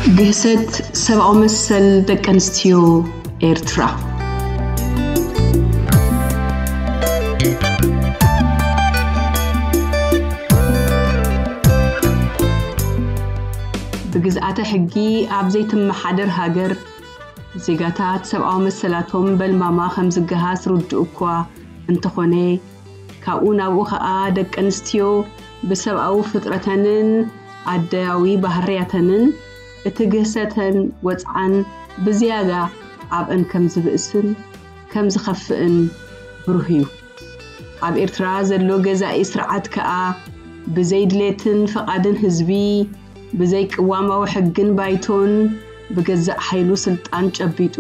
ግህሰት ሰብኣዊ መሰል ደቂ ኣንስትዮ ኤርትራ። ብግዝኣተ ሕጊ ኣብ ዘይትመሓደር ሃገር፣ ዜጋታት ሰብኣዊ መሰላቶም በልማማ ከም ዝገሃስ ርዱእ እኳ እንተኾነ፣ ካብኡ ናብኡ ኸኣ ደቂ ኣንስትዮ ብሰብኣዊ ፍጥረተንን ኣደያዊ ባህርያተንን እቲ ግህሰተን ወጽዓን ብዝያዳ ኣብአን ከም ዝብእስን ከም ዝኸፍእን ብሩህ እዩ። ኣብ ኤርትራ ዘሎ ገዛኢ ስርዓት ከኣ ብዘይ ድሌትን ፍቓድን ህዝቢ፣ ብዘይ ቅዋማዊ ሕግን ባይቶን፣ ብገዛእ ሓይሉ ስልጣን ጨቢጡ፣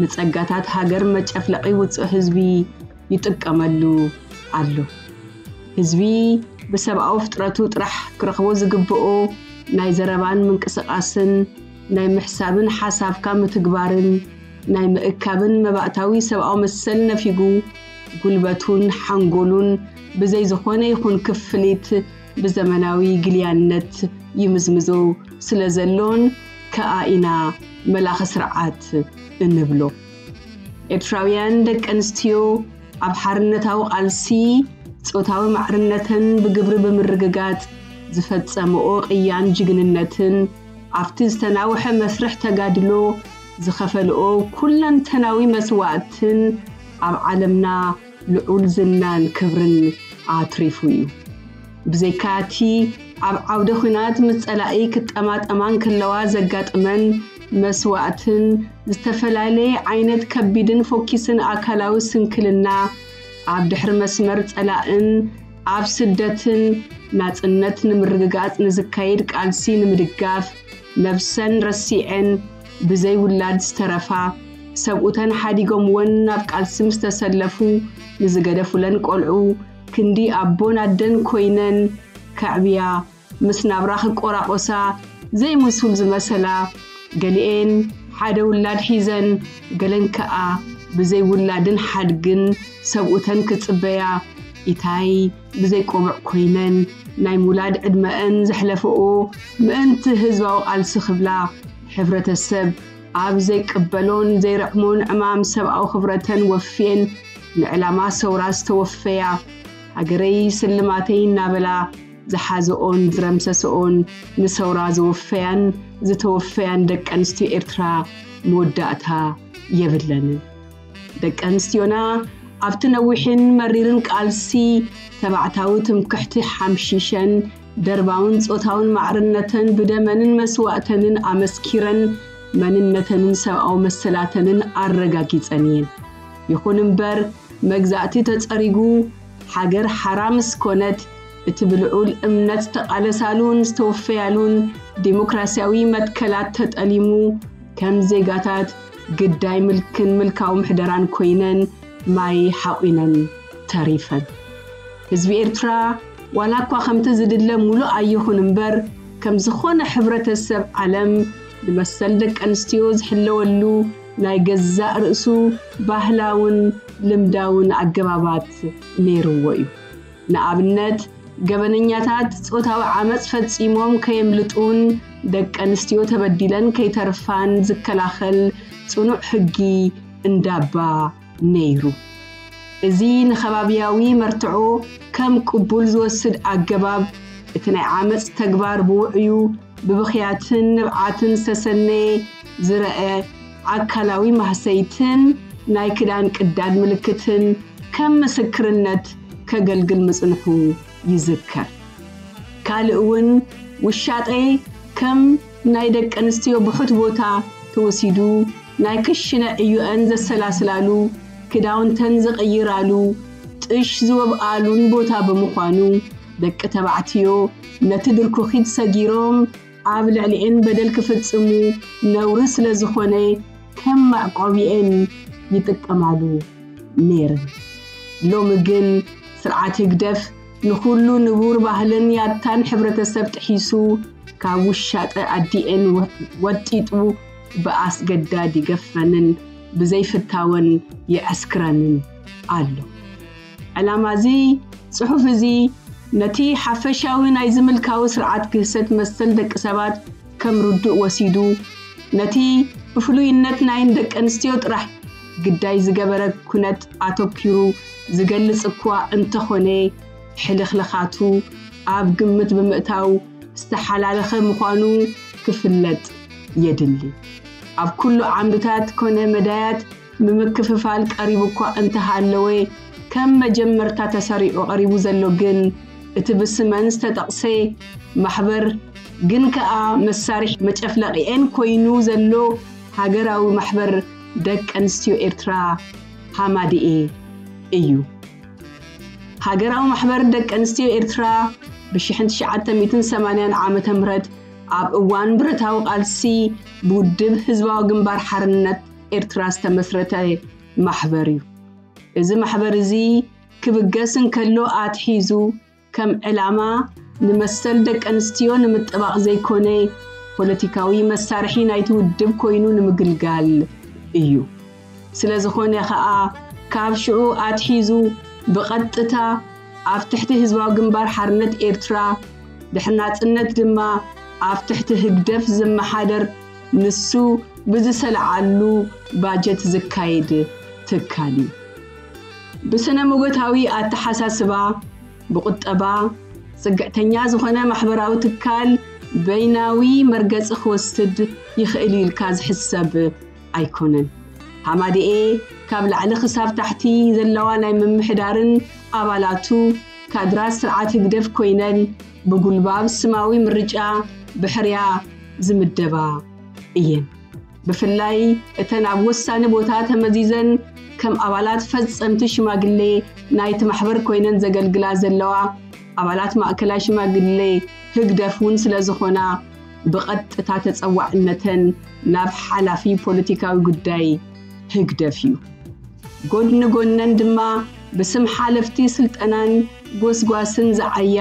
ንጸጋታት ሃገር መጨፍለቒ ውጹዕ ህዝቢ ይጥቀመሉ ኣሎ። ህዝቢ ብሰብኣዊ ፍጥረቱ ጥራሕ ክረኽቦ ዝግብኦ ናይ ዘረባን ምንቅስቓስን፣ ናይ ምሕሳብን ሓሳብካ ምትግባርን፣ ናይ ምእካብን መባእታዊ ሰብኣዊ መሰል ነፊጉ፣ ጉልበቱን ሓንጎሉን ብዘይ ዝኾነ ይኹን ክፍሊት ብዘመናዊ ግልያነት ይምዝምዞ ስለ ዘሎን ከኣ ኢና መላኺ ስርዓት እንብሎ። ኤርትራውያን ደቂ ኣንስትዮ ኣብ ሓርነታዊ ቃልሲ ጾታዊ ማዕርነተን ብግብሪ ብምርግጋጽ ዝፈጸምኦ ቅያን ጅግንነትን፣ ኣብቲ ዝተናውሐ መስርሕ ተጋድሎ ዝኸፈልኦ ኩለንተናዊ መስዋእትን ኣብ ዓለምና ልዑል ዝናን ክብርን ኣትሪፉ እዩ። ብዘይካ እቲ ኣብ ዓውደ ኲናት ምስ ጸላኢ ክጠማጠማ እንከለዋ ዘጋጥመን መስዋእትን፣ ዝተፈላለየ ዓይነት ከቢድን ፎኪስን ኣካላዊ ስንክልና፣ ኣብ ድሕሪ መስመር ጸላእን ኣብ ስደትን ናጽነት ንምርግጋጽ ንዝካየድ ቃልሲ ንምድጋፍ፣ ነብሰን ረሲዐን ብዘይ ውላድ ዝተረፋ፣ ሰብኡተን ሓዲጎምወን ናብ ቃልሲ ምስ ተሰለፉ፣ ንዝገደፉለን ቆልዑ ክንዲ ኣቦን ኣደን ኮይነን ከዕብያ፣ ምስ ናብራ ክቆራቆሳ ዘይምሱል ዝመሰላ፣ ገሊኤን ሓደ ውላድ ሒዘን፣ ገለን ከኣ ብዘይ ውላድን ሓድግን ሰብኡተን ክጽበያ፣ ኢታይ ብዘይ ቆቡዕ ኮይነን፣ ናይ ምውላድ ዕድመአን ዘሕለፈኦ ምእንቲ ህዝባዊ ቃልሲ ክብላ፣ ሕብረተሰብ ኣብ ዘይቅበሎን ዘይርዕሞን ዕማም ሰብኣዊ ክብረተን ወፍየን፣ ንዕላማ ሰውራ ዝተወፈያ፣ ሃገረይ ስልማተይ እናበላ ዝሓዘኦን ዝረምሰሰኦን ንሰውራ ዘወፈያን ዝተወፈያን ደቂ ኣንስትዮ ኤርትራ መወዳእታ የብለንን። ደቂ ኣንስትዮና ኣብቲ ነዊሕን መሪርን ቃልሲ ተባዕታዊ ትምክሕቲ ሓምሺሸን፣ ደርባውን ጾታውን ማዕርነተን ብደመንን መስዋእተንን ኣመስኪረን፣ መንነተንን ሰብኣዊ መሰላተንን ኣረጋጊጸን እየን። ይኹን እምበር፣ መግዛእቲ ተጸሪጉ፣ ሃገር ሓራ ምስ ኮነት፣ እቲ ብልዑል እምነት ዝተቓለሳሉን ዝተወፈያሉን ዲሞክራስያዊ መትከላት ተጠሊሙ፣ ከም ዜጋታት ግዳይ ምልክን ምልካዊ ምሕደራን ኮይነን ማይ ሓቑነን ተሪፈን። ህዝቢ ኤርትራ ዋላ እኳ ከምቲ ዝድለ ሙሉእ ኣይኹን እምበር፣ ከም ዝኾነ ሕብረተሰብ ዓለም ንመሰል ደቂ ኣንስትዮ ዝሕለወሉ ናይ ገዛእ ርእሱ ባህላውን ልምዳውን ኣገባባት ነይርዎ እዩ። ንኣብነት፣ ገበነኛታት ጾታዊ ዓመጽ ፈጺሞም ከየምልጡን ደቂ ኣንስትዮ ተበዲለን ከይተርፋን ዝከላኸል ጽኑዕ ሕጊ እንዳባ ነይሩ። እዚ ንኸባብያዊ መርትዖ ከም ቅቡል ዝወስድ ኣገባብ፣ እቲ ናይ ዓመጽ ተግባር ብውዑዩ ብብኽያትን ንብዓትን ዝተሰነየ ዝረአ ኣካላዊ ማህሰይትን ናይ ክዳን ቅዳድ ምልክትን ከም ምስክርነት ከገልግል ምጽንሑ ይዝከር። ካልእ እውን ውሻጠ ከም ናይ ደቂ ኣንስትዮ ብሑት ቦታ ተወሲዱ ናይ ክሽነ ዕዮአን ዘሰላስላሉ፣ ክዳውንተን ዝቕይራሉ፣ ጥሽ ዝወብኣሉን ቦታ ብምዃኑ፣ ደቂ ተባዕትዮ ነቲ ድርኩኺት ሰጊሮም ኣብ ልዕሊኤን በደል ክፍጽሙ ነውሪ ስለ ዝኾነ ከም መዕቆቢኤን ይጥቀማሉ ነይረን። ሎሚ ግን ስርዓት ህግደፍ ንኹሉ ንቡር ባህልን ያታን ሕብረተሰብ ጥሒሱ ካብ ውሻጠ ኣዲኤን ወ-፣ ወጢጡ ብኣስገዳድ ይገፈንን ብዘይፍታወን ይዕስክረንን ኣሎ። ዕላማ እዚ ጽሑፍ እዚ ነቲ ሓፈሻዊ ናይዚ ምልካዊ ስርዓት ግህሰት መሰል ደቂ ሰባት ከም ርዱእ ወሲዱ፣ ነቲ ብፍሉይነት ናይን ደቂ ኣንስትዮ ጥራሕ ግዳይ ዝገበረ ኩነት ኣተኲሩ ዝገልጽ እኳ እንተኾነ፣ ሕልኽልኻቱ ኣብ ግምት ብምእታው ዝተሓላለኸ ምዃኑ ክፍለጥ የድሊ። ኣብ ኩሉ ዓምድታት ኮነ መዳያት ምምክፍፋል ቀሪቡ እኳ እንተሃለወ፣ ከም መጀመርታ ተሰሪዑ ቀሪቡ ዘሎ ግን እቲ ብስመን ዝተጠቕሰ ማሕበር ግን ከኣ መሳርሒ መጨፍለቒኤን ኮይኑ ዘሎ ሃገራዊ ማሕበር ደቂ ኣንስትዮ ኤርትራ ሃማድኤ እዩ። ሃገራዊ ማሕበር ደቂ ኣንስትዮ ኤርትራ ብ1980 ዓመተ ምህረት ኣብ እዋን ብረታዊ ቃልሲ ብውድብ ህዝባዊ ግንባር ሓርነት ኤርትራ ዝተመስረተ ማሕበር እዩ። እዚ ማሕበር እዚ ክብገስ እንከሎ ኣትሒዙ ከም ዕላማ ንመሰል ደቂ ኣንስትዮ ንምጥባቕ ዘይኮነ ፖለቲካዊ መሳርሒ ናይቲ ውድብ ኮይኑ ንምግልጋል እዩ። ስለ ዝኾነ ኸኣ ካብ ሽዑ ኣትሒዙ ብቐጥታ ኣብ ትሕቲ ህዝባዊ ግንባር ሓርነት ኤርትራ ድሕሪ ናጽነት ድማ ኣብ ትሕቲ ህግደፍ ዝመሓደር ንሱ ብዝሰለዓሉ ባጀት ዝካየድ ትካል እዩ። ብስነ መጎታዊ ኣተሓሳስባ ብቁጠባ ጽግዕተኛ ዝኾነ ማሕበራዊ ትካል በይናዊ መርገጺ ክወስድ ይኽእል ኢልካ ዝሕሰብ ኣይኮነን። ሃማድኤ ካብ ላዕሊ ክሳብ ታሕቲ ዘለዋ ናይ ምምሕዳርን ኣባላቱ ካድራት ስርዓት ህግደፍ ኮይነን ብጉልባብ ስማዊ ምርጫ ብሕርያ ዝምደባ እየን። ብፍላይ እተን ኣብ ወሳኒ ቦታ ተመዚዘን ከም ኣባላት ፈጸምቲ ሽማግሌ ናይቲ ማሕበር ኮይነን ዘገልግላ ዘለዋ ኣባላት ማእከላይ ሽማግሌ ህግደፍ እውን ስለ ዝኾና ብቐጥታ ተጸዋዕነተን ናብ ሓላፊ ፖለቲካዊ ጉዳይ ህግደፍ እዩ። ጎድኒ ጎነን ድማ ብስም ሓለፍቲ ስልጠናን ጎስጓስን ዝዓያ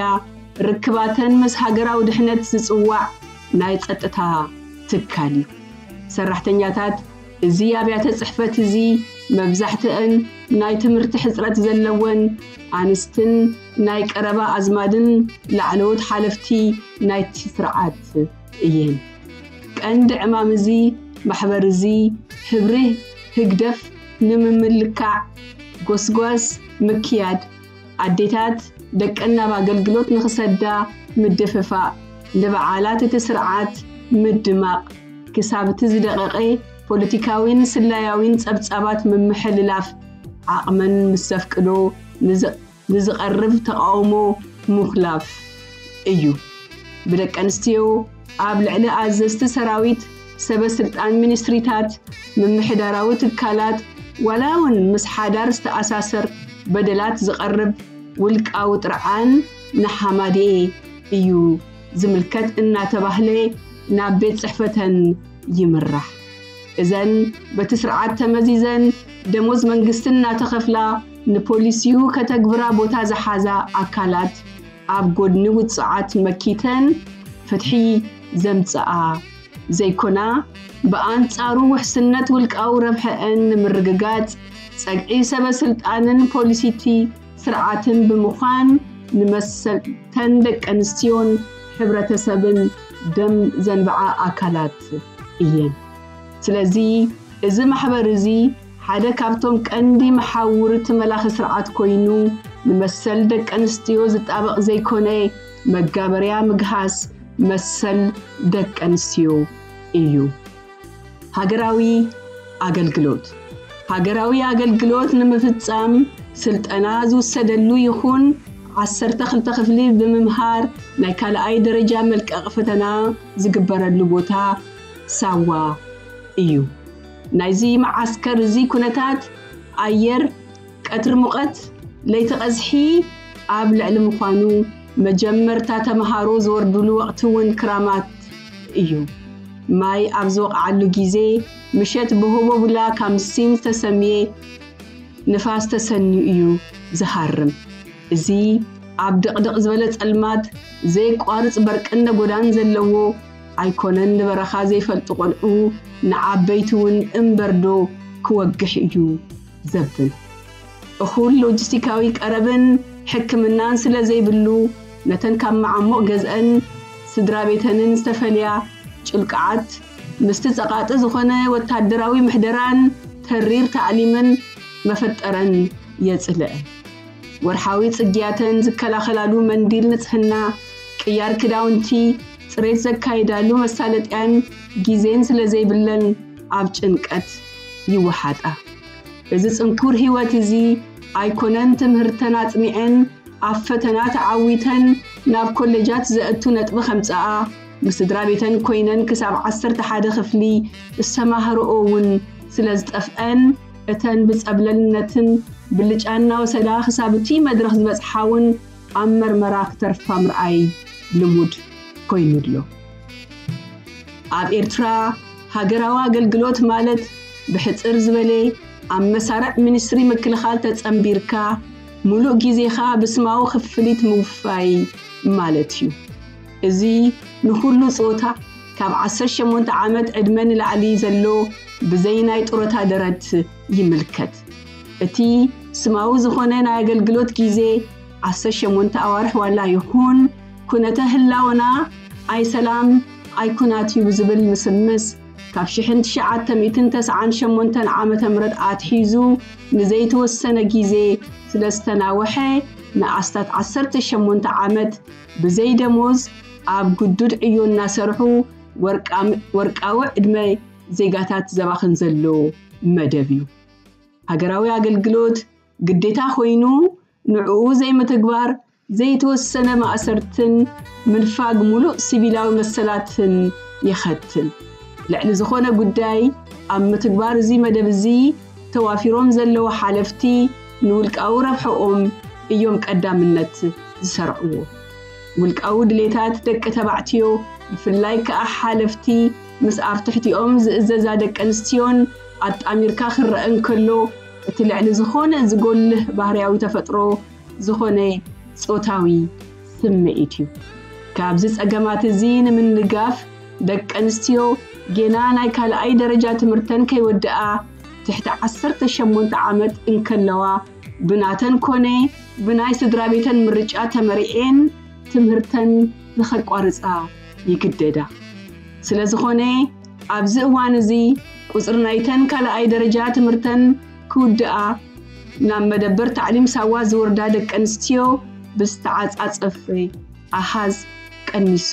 ርክባተን ምስ ሃገራዊ ድሕነት ዝጽዋዕ ናይ ጸጥታ ትካል እዩ። ሰራሕተኛታት እዚ ኣብያተ ጽሕፈት እዚ መብዛሕትአን ናይ ትምህርቲ ሕጽረት ዘለወን ኣንስትን ናይ ቀረባ ኣዝማድን ላዕለዎት ሓለፍቲ ናይቲ ስርዓት እየን። ቀንዲ ዕማም እዚ ማሕበር እዚ ህብሪ ህግደፍ ንምምልካዕ ጎስጓስ ምክያድ፣ ኣዴታት ደቀን ናብ ኣገልግሎት ንኽሰዳ ምድፍፋእ፣ ንበዓላት እቲ ስርዓት ምድማቕ፣ ክሳብ እቲ ዝደቐቐ ፖለቲካዊን ስላያዊን ጸብጻባት ምምሕልላፍ ዓቕመን ምስ ዘፍቅዶ ንዝ- ንዝቐርብ ተቓውሞ ምኹላፍ እዩ። ብደቂ ኣንስትዮ ኣብ ልዕሊ ኣዘዝቲ ሰራዊት፣ ሰበ ስልጣን ሚኒስትሪታት፣ ምምሕዳራዊ ትካላት ዋላ እውን ምስ ሓዳር ዝተኣሳሰር በደላት ዝቐርብ ውልቃዊ ጥርዓን ንሓማድኤ እዩ ዝምልከት እናተባህለ ናብ ቤት ጽሕፈተን ይምራሕ። እዘን በቲ ስርዓት ተመዚዘን ደሞዝ መንግስቲ እናተኸፍላ ንፖሊሲኡ ከተግብራ ቦታ ዝሓዛ ኣካላት ኣብ ጎድኒ ውጹዓት መኪተን ፍትሒ ዘምጽኣ ዘይኮና፣ ብኣንጻሩ ውሕስነት ውልቃዊ ረብሐአን ንምርግጋጽ ጸግዒ ሰበ ስልጣንን ፖሊሲቲ ስርዓትን ብምዃን ንመሰልተን ደቂ ኣንስትዮን ሕብረተሰብን ደም ዘንብዓ ኣካላት እየን። ስለዚ እዚ ማሕበር እዚ ሓደ ካብቶም ቀንዲ መሓውር እቲ መላኺ ስርዓት ኮይኑ ንመሰል ደቂ ኣንስትዮ ዝጣበቕ ዘይኮነ መጋበርያ ምግሃስ መሰል ደቂ ኣንስትዮ እዩ። ሃገራዊ ኣገልግሎት። ሃገራዊ ኣገልግሎት ንምፍጻም ስልጠና ዝውሰደሉ ይኹን ዓሰርተ ክልተ ክፍሊ ብምምሃር ናይ ካልኣይ ደረጃ መልቀቒ ፈተና ዝግበረሉ ቦታ ሳዋ እዩ። ናይዚ መዓስከር እዚ ኩነታት ኣየር ቀትሪ ሙቐት፣ ለይቲ ቀዝሒ ኣብ ልዕሊ ምዃኑ መጀመርታ ተምሃሮ ዝወርዱሉ ወቕቲ እውን ክራማት እዩ። ማይ ኣብ ዝወቕዓሉ ግዜ ምሸት ብህቦብላ ካምሲን ዝተሰምየ ንፋስ ተሰንዩ እዩ ዝሃርም። እዚ ኣብ ድቕድቕ ዝበለ ጸልማት ዘየቋርጽ በርቅን ነጎዳን ዘለዎ ኣይኮነን ንበረኻ ዘይፈልጡ ቆልዑ ንዓበይቲ እውን እምበርዶ ክወግሕ እዩ ዘብል። እኹል ሎጂስቲካዊ ቀረብን ሕክምናን ስለ ዘይብሉ ነተን ካብ መዓሙቕ ገዝአን ስድራ ቤተንን ዝተፈልያ ጭልቃዓት ምስቲ ጸቓጢ ዝኾነ ወታደራዊ ምሕደራን ተሪር ታዕሊምን መፈጠረን የጽልአ። ወርሓዊ ጽግያተን ዝከላኸላሉ መንዲል ንጽህና፣ ቅያር ክዳውንቲ፣ ጽሬት ዘካይዳሉ መሳለጥያን ግዜን ስለ ዘይብለን ኣብ ጭንቀት ይወሓጣ። እዚ ጽንኩር ህይወት እዚ ኣይኮነን ትምህርተን ኣጽኒዐን ኣብ ፈተና ተዓዊተን ናብ ኮሌጃት ዘእቱ ነጥቢ ከምጽኣ፣ ምስ ስድራ ቤተን ኮይነን ክሳብ ዓሰርተ ሓደ ክፍሊ እሰማህርኦ እውን ስለ ዝጠፍአን፣ እተን ብጸብለልነትን ብልጫ እናወሰዳ ክሳብ እቲ መድረኽ ዝበጽሓ እውን ኣብ መርመራ ክተርፋ ምርኣይ ልሙድ ኮይኑ ኣሎ። ኣብ ኤርትራ ሃገራዊ ኣገልግሎት ማለት ብሕጽር ዝበለ ኣብ መሳርዕ ሚኒስትሪ ምክልኻል ተጸንቢርካ ሙሉእ ግዜኻ ብስማዊ ክፍሊት ምውፋይ ማለት እዩ። እዚ ንኹሉ ጾታ ካብ ዓሰርተ ሸሞንተ ዓመት ዕድመ ንላዕሊ ዘሎ ብዘይ ናይ ጡረታ ደረት ይምልከት። እቲ ስማዊ ዝኾነ ናይ ኣገልግሎት ግዜ ዓሰርተ ሸሞንተ ኣዋርሕ ዋላ ይኹን፣ ኩነተ ህላወና ኣይሰላም ኣይኩናት እዩ ብዝብል ምስምስ፣ ካብ ሽሕን ትሽዓተ ሚእትን ተስዓን ሸሞንተን ዓመተ ምህረት ኣትሒዙ ንዘይተወሰነ ግዜ ስለ ዝተናወሐ፣ ንኣስታት ዓሰርተ ሸሞንተ ዓመት ብዘይ ደሞዝ ኣብ ግዱድ ዕዮ እናሰርሑ ወርቃም-፣ ወርቃዊ ዕድመ ዜጋታት ዘባኽን ዘሎ መደብ እዩ። ሃገራዊ ኣገልግሎት ግዴታ ኮይኑ ንዕኡ ዘይምትግባር ዘይተወሰነ ማእሰርትን ምንፋግ ሙሉእ ሲቪላዊ መሰላትን የኸትል። ልዕሊ ዝኾነ ጉዳይ ኣብ ምትግባር እዚ መደብ እዚ ተዋፊሮም ዘለዉ ሓለፍቲ ንውልቃዊ ረብሐኦም እዮም ቀዳምነት ዝሰርዕዎ። ውልቃዊ ድሌታት ደቂ ተባዕትዮ፣ ብፍላይ ከኣ ሓለፍቲ፣ ምስ ኣብ ትሕቲኦም ዝእዘዛ ደቂ ኣንስትዮን ኣጣሚርካ ክረአ እንከሎ፣ እቲ ልዕሊ ዝኾነ ዝጎልህ ባህርያዊ ተፈጥሮ ዝኾነ ጾታዊ ስምዒት እዩ። ካብዚ ጸገማት እዚ ንምንጋፍ፣ ደቂ ኣንስትዮ ጌና ናይ ካልኣይ ደረጃ ትምህርተን ከይወድኣ፣ ትሕቲ ዓሰርተ ሸሞንተ ዓመት እንከለዋ፣ ብናተን ኮነ ብናይ ስድራ ቤተን ምርጫ ተመሪዔን ትምህርተን ንኸቋርጻ ይግደዳ። ስለ ዝኾነ፣ ኣብዚ እዋን እዚ ቁጽሪ ናይተን ካልኣይ ደረጃ ትምህርተን ክውድኣ ናብ መደበር ታዕሊም ሳዋ ዝወርዳ ደቂ ኣንስትዮ ብዝተዓጻጸፈ ኣሃዝ ቀኒሱ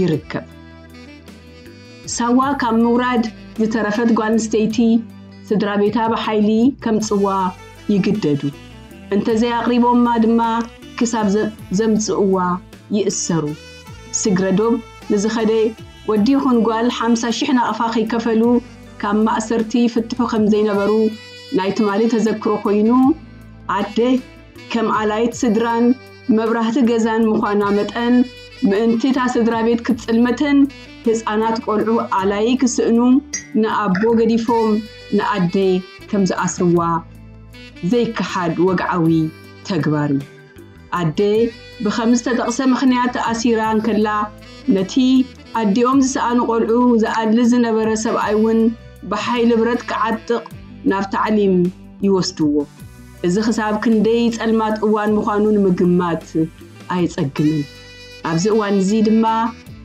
ይርከብ። ሳዋ ካብ ምውራድ ዝተረፈት ጓል ኣንስተይቲ፣ ስድራ ቤታ ብሓይሊ ከምጽዋ ይግደዱ። እንተዘይኣቕሪቦማ ድማ ክሳብ ዘ-፣ ዘምጽእዋ ይእሰሩ። ስግረ ዶብ ንዝኸደ ወዲ ይኹን ጓል ሓምሳ ሽሕ ናቕፋ ከይከፈሉ ካብ ማእሰርቲ ይፍትሑ ከም ዘይነበሩ ናይ ትማሊ ተዘክሮ ኮይኑ፣ ኣደ ከም ኣላይት ስድራን መብራህቲ ገዛን ምዃና መጠን፣ ምእንቲ እታ ስድራ ቤት ክትጽልምትን ህጻናት ቆልዑ ኣላይ ክስእኑ ንኣቦ ገዲፎም ንኣደ ከም ዝኣስርዋ ዘይከሓድ ወግዓዊ ተግባር እዩ። ኣደ ብኸም ዝተጠቕሰ ምኽንያት ተኣሲራ እንከላ፣ ነቲ ኣዲኦም ዝሰኣኑ ቆልዑ ዝኣሊ ዝነበረ ሰብኣይ እውን ብሓይሊ ብረት ክዓጥቕ ናብ ታዕሊም ይወስድዎ። እዚ ክሳብ ክንደይ ጸልማት እዋን ምዃኑ ንምግማት ኣየጸግምን። ኣብዚ እዋን እዚ ድማ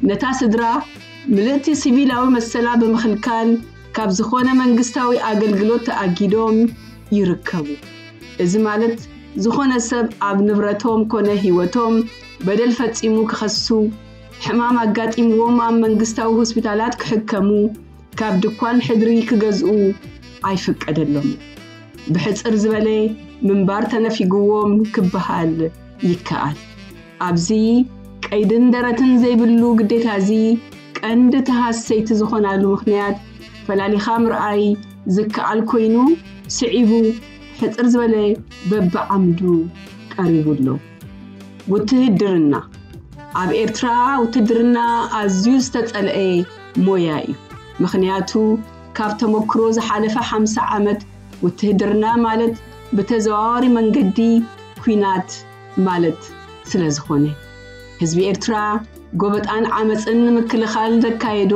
ነታ ስድራ ምልእቲ ሲቪላዊ መሰላ ብምኽልካል ካብ ዝኾነ መንግስታዊ ኣገልግሎት ተኣጊዶም ይርከቡ። እዚ ማለት ዝኾነ ሰብ ኣብ ንብረቶም ኮነ ህይወቶም በደል ፈጺሙ ክኸሱ፣ ሕማም ኣጋጢምዎም ኣብ መንግስታዊ ሆስፒታላት ክሕከሙ፣ ካብ ድኳን ሕድሪ ክገዝኡ ኣይፍቀደሎምን። ብሕጽር ዝበለ ምንባር ተነፊግዎም ክበሃል ይከኣል። ኣብዚ ቀይድን ደረትን ዘይብሉ ግዴታ እዚ ቀንዲ ተሃሰይቲ ዝኾናሉ ምኽንያት ፈላሊኻ ምርኣይ ዝከኣል ኮይኑ፣ ስዒቡ ሕጽር ዝበለ በብዓምዱ ቀሪቡ ኣሎ። ውትህድርና። ኣብ ኤርትራ ውትድርና ኣዝዩ ዝተጸልአ ሞያ እዩ። ምኽንያቱ ካብ ተመክሮ ዝሓለፈ ሓምሳ ዓመት ውትህድርና ማለት ብተዘዋዋሪ መንገዲ ኲናት ማለት ስለ ዝኾነ። ህዝቢ ኤርትራ ጎበጣን ዓመጽን ንምክልኻል ዘካየዶ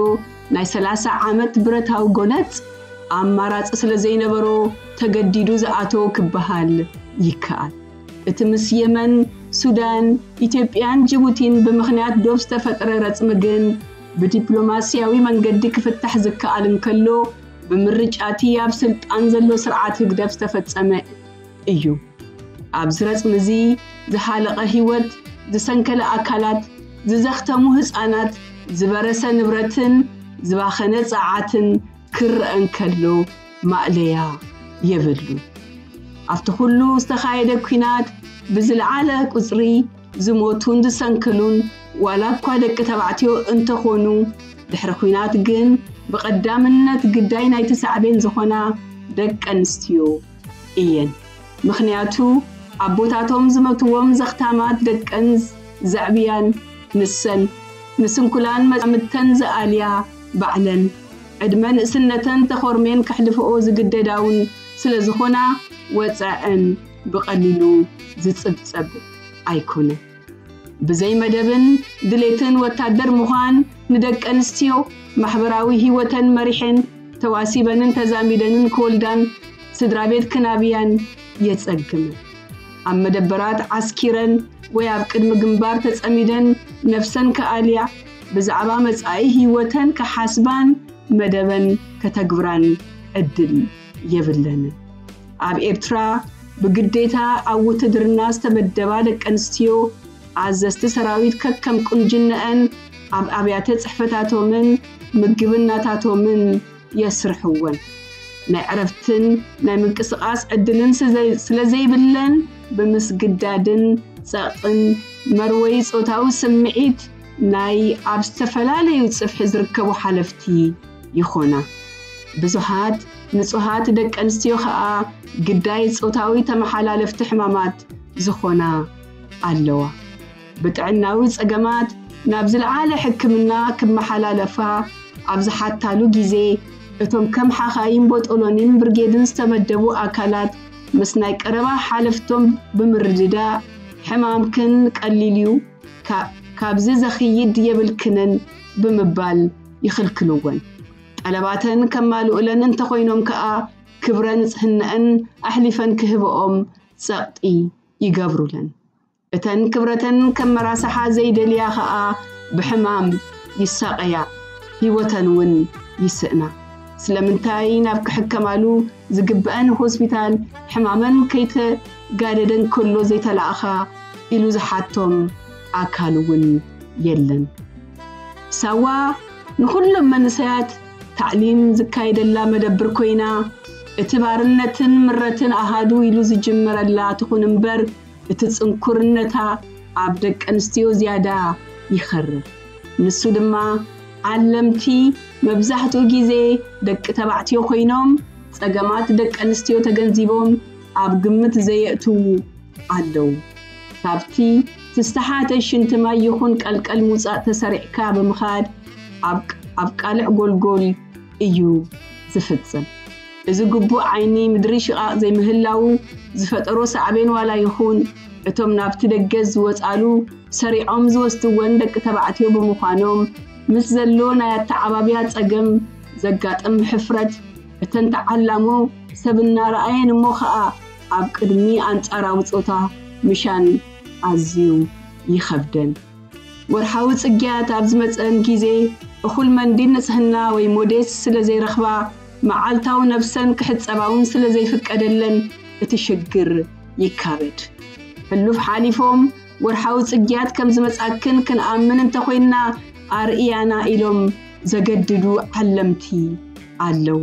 ናይ ሰላሳ ዓመት ብረታዊ ጎነጽ ኣማራጺ ስለ ዘይነበሮ ተገዲዱ ዝኣተዎ ክበሃል ይከኣል። እቲ ምስ የመን፣ ሱዳን፣ ኢትዮጵያን ጅቡቲን ብምኽንያት ዶብ ዝተፈጥረ ረጽሚ ግን ብዲፕሎማስያዊ መንገዲ ክፍታሕ ዝከኣል እንከሎ፣ ብምርጫቲ ኣብ ስልጣን ዘሎ ስርዓት ህግደፍ ዝተፈጸመ እዩ። ኣብዚ ረጽሚ እዚ ዝሃለቐ ህይወት፣ ዝሰንከለ ኣካላት፣ ዝዘኽተሙ ህጻናት፣ ዝበረሰ ንብረትን ዝባኸነ ጸዓትን ክረአ እንከሎ ማእለያ የብሉን። ኣብቲ ኩሉ ዝተኻየደ ኲናት ብዝለዓለ ቁጽሪ ዝሞቱን ዝሰንከሉን ዋላ እኳ ደቂ ተባዕትዮ እንተኾኑ፣ ድሕሪ ኲናት ግን ብቐዳምነት ግዳይ ናይቲ ሳዕቤን ዝኾና ደቂ ኣንስትዮ እየን። ምኽንያቱ ኣቦታቶም ዝመትዎም ዘኽታማት ደቀን ዘዕብያን ንሰን፣ ንስንኩላን መጻምድተን ዝኣልያ ባዕለን፣ ዕድመ ንእስነተን ተኾርሜን ከሕልፍኦ ዝግደዳውን ስለ ዝኾና፣ ወጻዐን ብቐሊሉ ዝጽብጸብ ኣይኮነን። ብዘይ መደብን ድሌትን ወታደር ምዃን ንደቂ ኣንስትዮ ማሕበራዊ ህይወተን መሪሐን ተዋሲበንን ተዛሚደንን ክወልዳን ስድራ ቤት ክናብያን የጸግም። ኣብ መደበራት ዓስኪረን ወይ ኣብ ቅድሚ ግንባር ተጸሚደን ነፍሰን ክኣልያ፣ ብዛዕባ መጻኢ ህይወተን ክሓስባን መደበን ከተግብራን ዕድል የብለንን። ኣብ ኤርትራ ብግዴታ ኣብ ውትድርና ዝተመደባ ደቂ ኣንስትዮ ኣዘዝቲ ሰራዊት ከከም ቁንጅነአን ኣብ ኣብያተ ጽሕፈታቶምን ምግብናታቶምን የስርሕወን። ናይ ዕረፍትን ናይ ምንቅስቓስ ዕድልን ስዘ-፣ ስለ ዘይብለን፣ ብምስግዳድን ጸቕጥን መርወይ ጾታዊ ስምዒት ናይ ኣብ ዝተፈላለዩ ጽፍሒ ዝርከቡ ሓለፍቲ ይኾና። ብዙሃት ንጹሃት ደቂ ኣንስትዮ ኸኣ ግዳይ ጾታዊ ተመሓላለፍቲ ሕማማት ዝኾና ኣለዋ። ብጥዕናዊ ጸገማት ናብ ዝለዓለ ሕክምና ክመሓላለፋ ኣብ ዝሓታሉ ግዜ፣ እቶም ከም ሓኻይም ቦጦሎኒን ብርጌድን ዝተመደቡ ኣካላት ምስ ናይ ቀረባ ሓለፍቶም ብምርድዳእ፣ ሕማምክን ቀሊል እዩ፣ ካ-፣ ካብዚ ዘኽይድ የብልክንን ብምባል ይኽልክልወን። ጠለባተን ከማልኡለን እንተኾይኖም ከኣ፣ ክብረ ንጽህነአን ኣሕሊፈን ክህብኦም ጸቕጢ ይገብሩለን። እተን ክብረተን ከመራስሓ ዘይደልያ ኸኣ ብሕማም ይሳቐያ፣ ህይወተን እውን ይስእና። ስለምንታይ ናብ ክሕከማሉ ዝግብአን ሆስፒታል ሕማመን ከይተጋደደ እንከሎ ዘይተላእኻ ኢሉ ዝሓቶም ኣካል እውን የለን። ሳዋ ንኹሎም መንእሰያት ታዕሊም ዝካየደላ መደብር ኮይና፣ እቲ ባርነትን ምረትን ኣሃዱ ኢሉ ዝጅመረላ ትኹን እምበር፣ እቲ ጽንኩርነታ ኣብ ደቂ ኣንስትዮ ዝያዳ ይኸርር። ንሱ ድማ ዓለምቲ መብዛሕትኡ ግዜ ደቂ ተባዕትዮ ኮይኖም፣ ጸገማት ደቂ ኣንስትዮ ተገንዚቦም ኣብ ግምት ዘየእትዉ ኣለዉ። ካብቲ ዝተሓተ ሽንቲ ማይ ይኹን ቀልቀል ምውጻእ ተሰሪዕካ ብምኻድ ኣብ፣ ኣብ ቃልዕ ጎልጎል እዩ ዝፍጸም። እዚ ግቡእ ዓይኒ ምድሪ ሽቓቕ ዘይምህላዉ ዝፈጠሮ ሳዕቤን ዋላ ይኹን፣ እቶም ናብቲ ደገ ዝወጻሉ ሰሪዖም ዝወስድወን ደቂ ተባዕትዮ ብምዃኖም፣ ምስ ዘሎ ናይ ኣተዓባብያ ጸገም ዘጋጥም ሕፍረት፣ እተን ተዓላሞ ሰብ እናረኣየን እሞ ኸኣ ኣብ ቅድሚ ኣንጻራዊ ጾታ ምሻን ኣዝዩ ይኸብደን። ወርሓዊ ጽግያት ኣብ ዝመጸን ግዜ፣ እኹል መንዲል ንጽህና ወይ ሞዴስ ስለ ዘይረኽባ፣ መዓልታዊ ነብሰን ክሕጸባ እውን ስለ ዘይፍቀደለን፣ እቲ ሽግር ይካበድ። ሕሉፍ ሓሊፎም፣ ወርሓዊ ጽግያት ከም ዝመጻክን ክንኣምን እንተኾይንና፣ ኣርእያና ኢሎም ዘገድዱ ዓለምቲ ኣለዉ።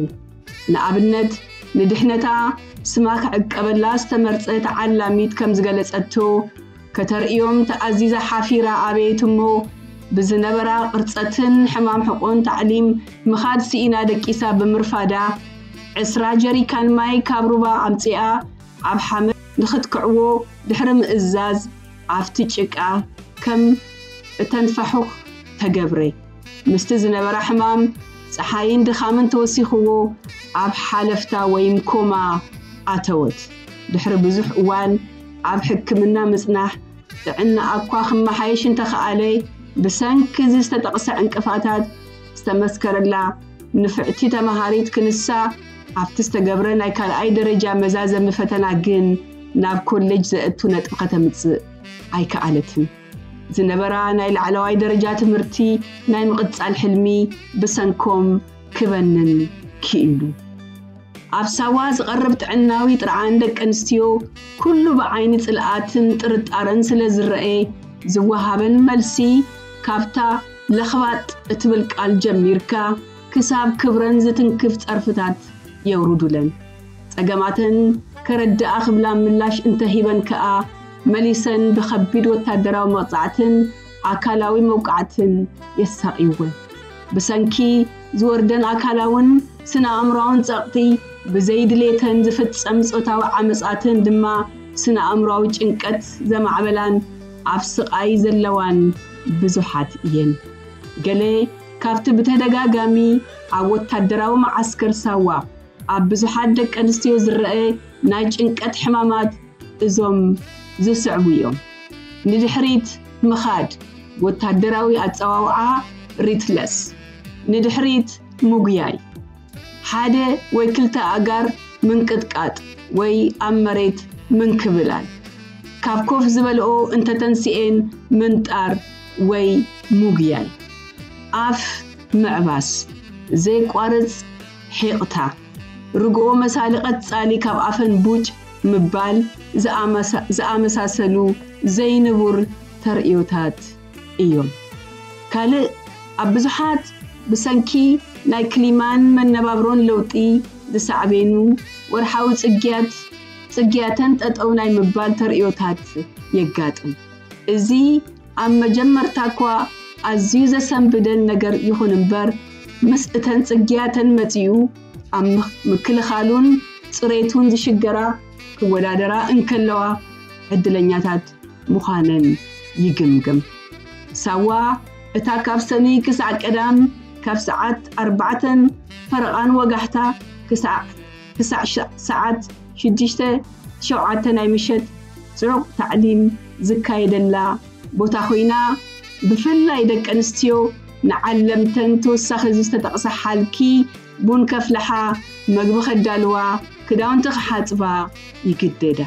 ንኣብነት፣ ንድሕነታ ስማ ክዕቀበላ ዝተመርጸት ዓላሚት ከም ዝገለጸቶ፣ ከተርእዮም ተኣዚዛ ሓፊራ ኣበየት እሞ፣ ብዝነበራ ቅርጸትን ሕማም ሕቖን ታዕሊም ምኻድ ስኢና ደቂሳ ብምርፋዳ፣ ዕስራ ጀሪካን ማይ ካብ ሩባ ኣምጺኣ ኣብ ሓመድ ንኽትክዕዎ ድሕሪ ምእዛዝ፣ ኣብቲ ጭቃ ከም እተንፋሑኽ ተገብረ። ምስቲ ዝነበራ ሕማም፣ ጸሓይን ድኻምን ተወሲኽዎ፣ ኣብ ሓለፍታ ወይም ኮማ ኣተወት። ድሕሪ ብዙሕ እዋን ኣብ ሕክምና ምጽናሕ፣ ጥዕናኣ እኳ ክመሓየሽ እንተኸኣለ፣ ብሰንኪ እዚ ዝተጠቕሰ ዕንቅፋታት ዝተመስከረላ ንፍዕቲ ተመሃሪት ክንሳ፣ ኣብቲ ዝተገብረ ናይ ካልኣይ ደረጃ መዛዘሚ ፈተና ግን ናብ ኮሌጅ ዘእቱ ነጥቢ ከተምጽእ ኣይከኣለትን። ዝነበራ ናይ ላዕለዋይ ደረጃ ትምህርቲ ናይ ምቕጻል ሕልሚ ብሰንኮም ክበንን ክኢሉ። ኣብ ሳዋ ዝቐርብ ጥዕናዊ ጥርዓን ደቂ ኣንስትዮ ኩሉ ብዓይኒ ጽልኣትን ጥርጣረን ስለ ዝረኤ ዝወሃበን መልሲ ካብታ ለኽባጥ እትብል ቃል ጀሚርካ ክሳብ ክብረን ዝትንክፍ ጸርፍታት የውርዱለን። ጸገማተን ከረድኣ ክብላ ምላሽ እንተሂበን ከኣ መሊሰን ብኸቢድ ወታደራዊ መቕጻዕትን ኣካላዊ መውቃዕትን የሳቕይወን። ብሰንኪ ዝወርደን ኣካላውን ስነ ኣእምሮኣውን ጸቕጢ ብዘይድሌተን ዝፍጸም ጾታዊ ዓመጻትን ድማ ስነ ኣእምሮኣዊ ጭንቀት ዘማዕበላን ኣብ ስቓይ ዘለዋን ብዙሓት እየን። ገለ ካብቲ ብተደጋጋሚ ኣብ ወታደራዊ መዓስከር ሳዋ ኣብ ብዙሓት ደቂ ኣንስትዮ ዝረአ ናይ ጭንቀት ሕማማት እዞም ዝስዕቡ እዮም። ንድሕሪት ምኻድ፣ ወታደራዊ ኣጸዋውዓ ሪትለስ፣ ንድሕሪት ምጉያይ፣ ሓደ ወይ ክልተ ኣእጋር ምንቅጥቃጥ ወይ ኣብ መሬት ምንክብላል፣ ካብ ኮፍ ዝበልኦ እንተተንስኤን ምንጣር ወይ ምጉያይ፣ ኣፍ ምዕባስ፣ ዘየቋርጽ ሒቕታ፣ ርግኦ መሳሊ ቀጻሊ ካብ ኣፈን ቡጭ ምባል ዝኣመሳ- ዝኣመሳሰሉ ዘይንቡር ተርእዮታት እዮም። ካልእ ኣብ ብዙሓት ብሰንኪ ናይ ክሊማን መነባብሮን ለውጢ ዝሳዕቤኑ ወርሓዊ ጽግያት ጽግያተን ጠጠው ናይ ምባል ተርእዮታት የጋጥም። እዚ ኣብ መጀመርታ እኳ ኣዝዩ ዘሰንብደን ነገር ይኹን እምበር፣ ምስ እተን ጽግያተን መጺኡ ኣብ ምክ- ምክልኻሉን ጽሬቱን ዝሽገራ ክወዳደራ እንከለዋ ዕድለኛታት ምዃነን ይግምግም። ሳዋ እታ ካብ ሰኑይ ክሳዕ ቀዳም ካብ ሰዓት ኣርባዕተን ፈረቓን ወጋሕታ ክሳዕ ክሳዕ ሸ- ሰዓት ሽዱሽተ ሸውዓተ ናይ ምሸት ጽዑቕ ታዕሊም ዝካየደላ ቦታ ኮይና፣ ብፍላይ ደቂ ኣንስትዮ ንዓለምተን ተወሳኺ ዝተጠቕሰ ሓልኪ ቡን ከፍልሓ፣ መግቢ ከዳልዋ፣ ክዳውንቲ ክሓጽባ ይግደዳ።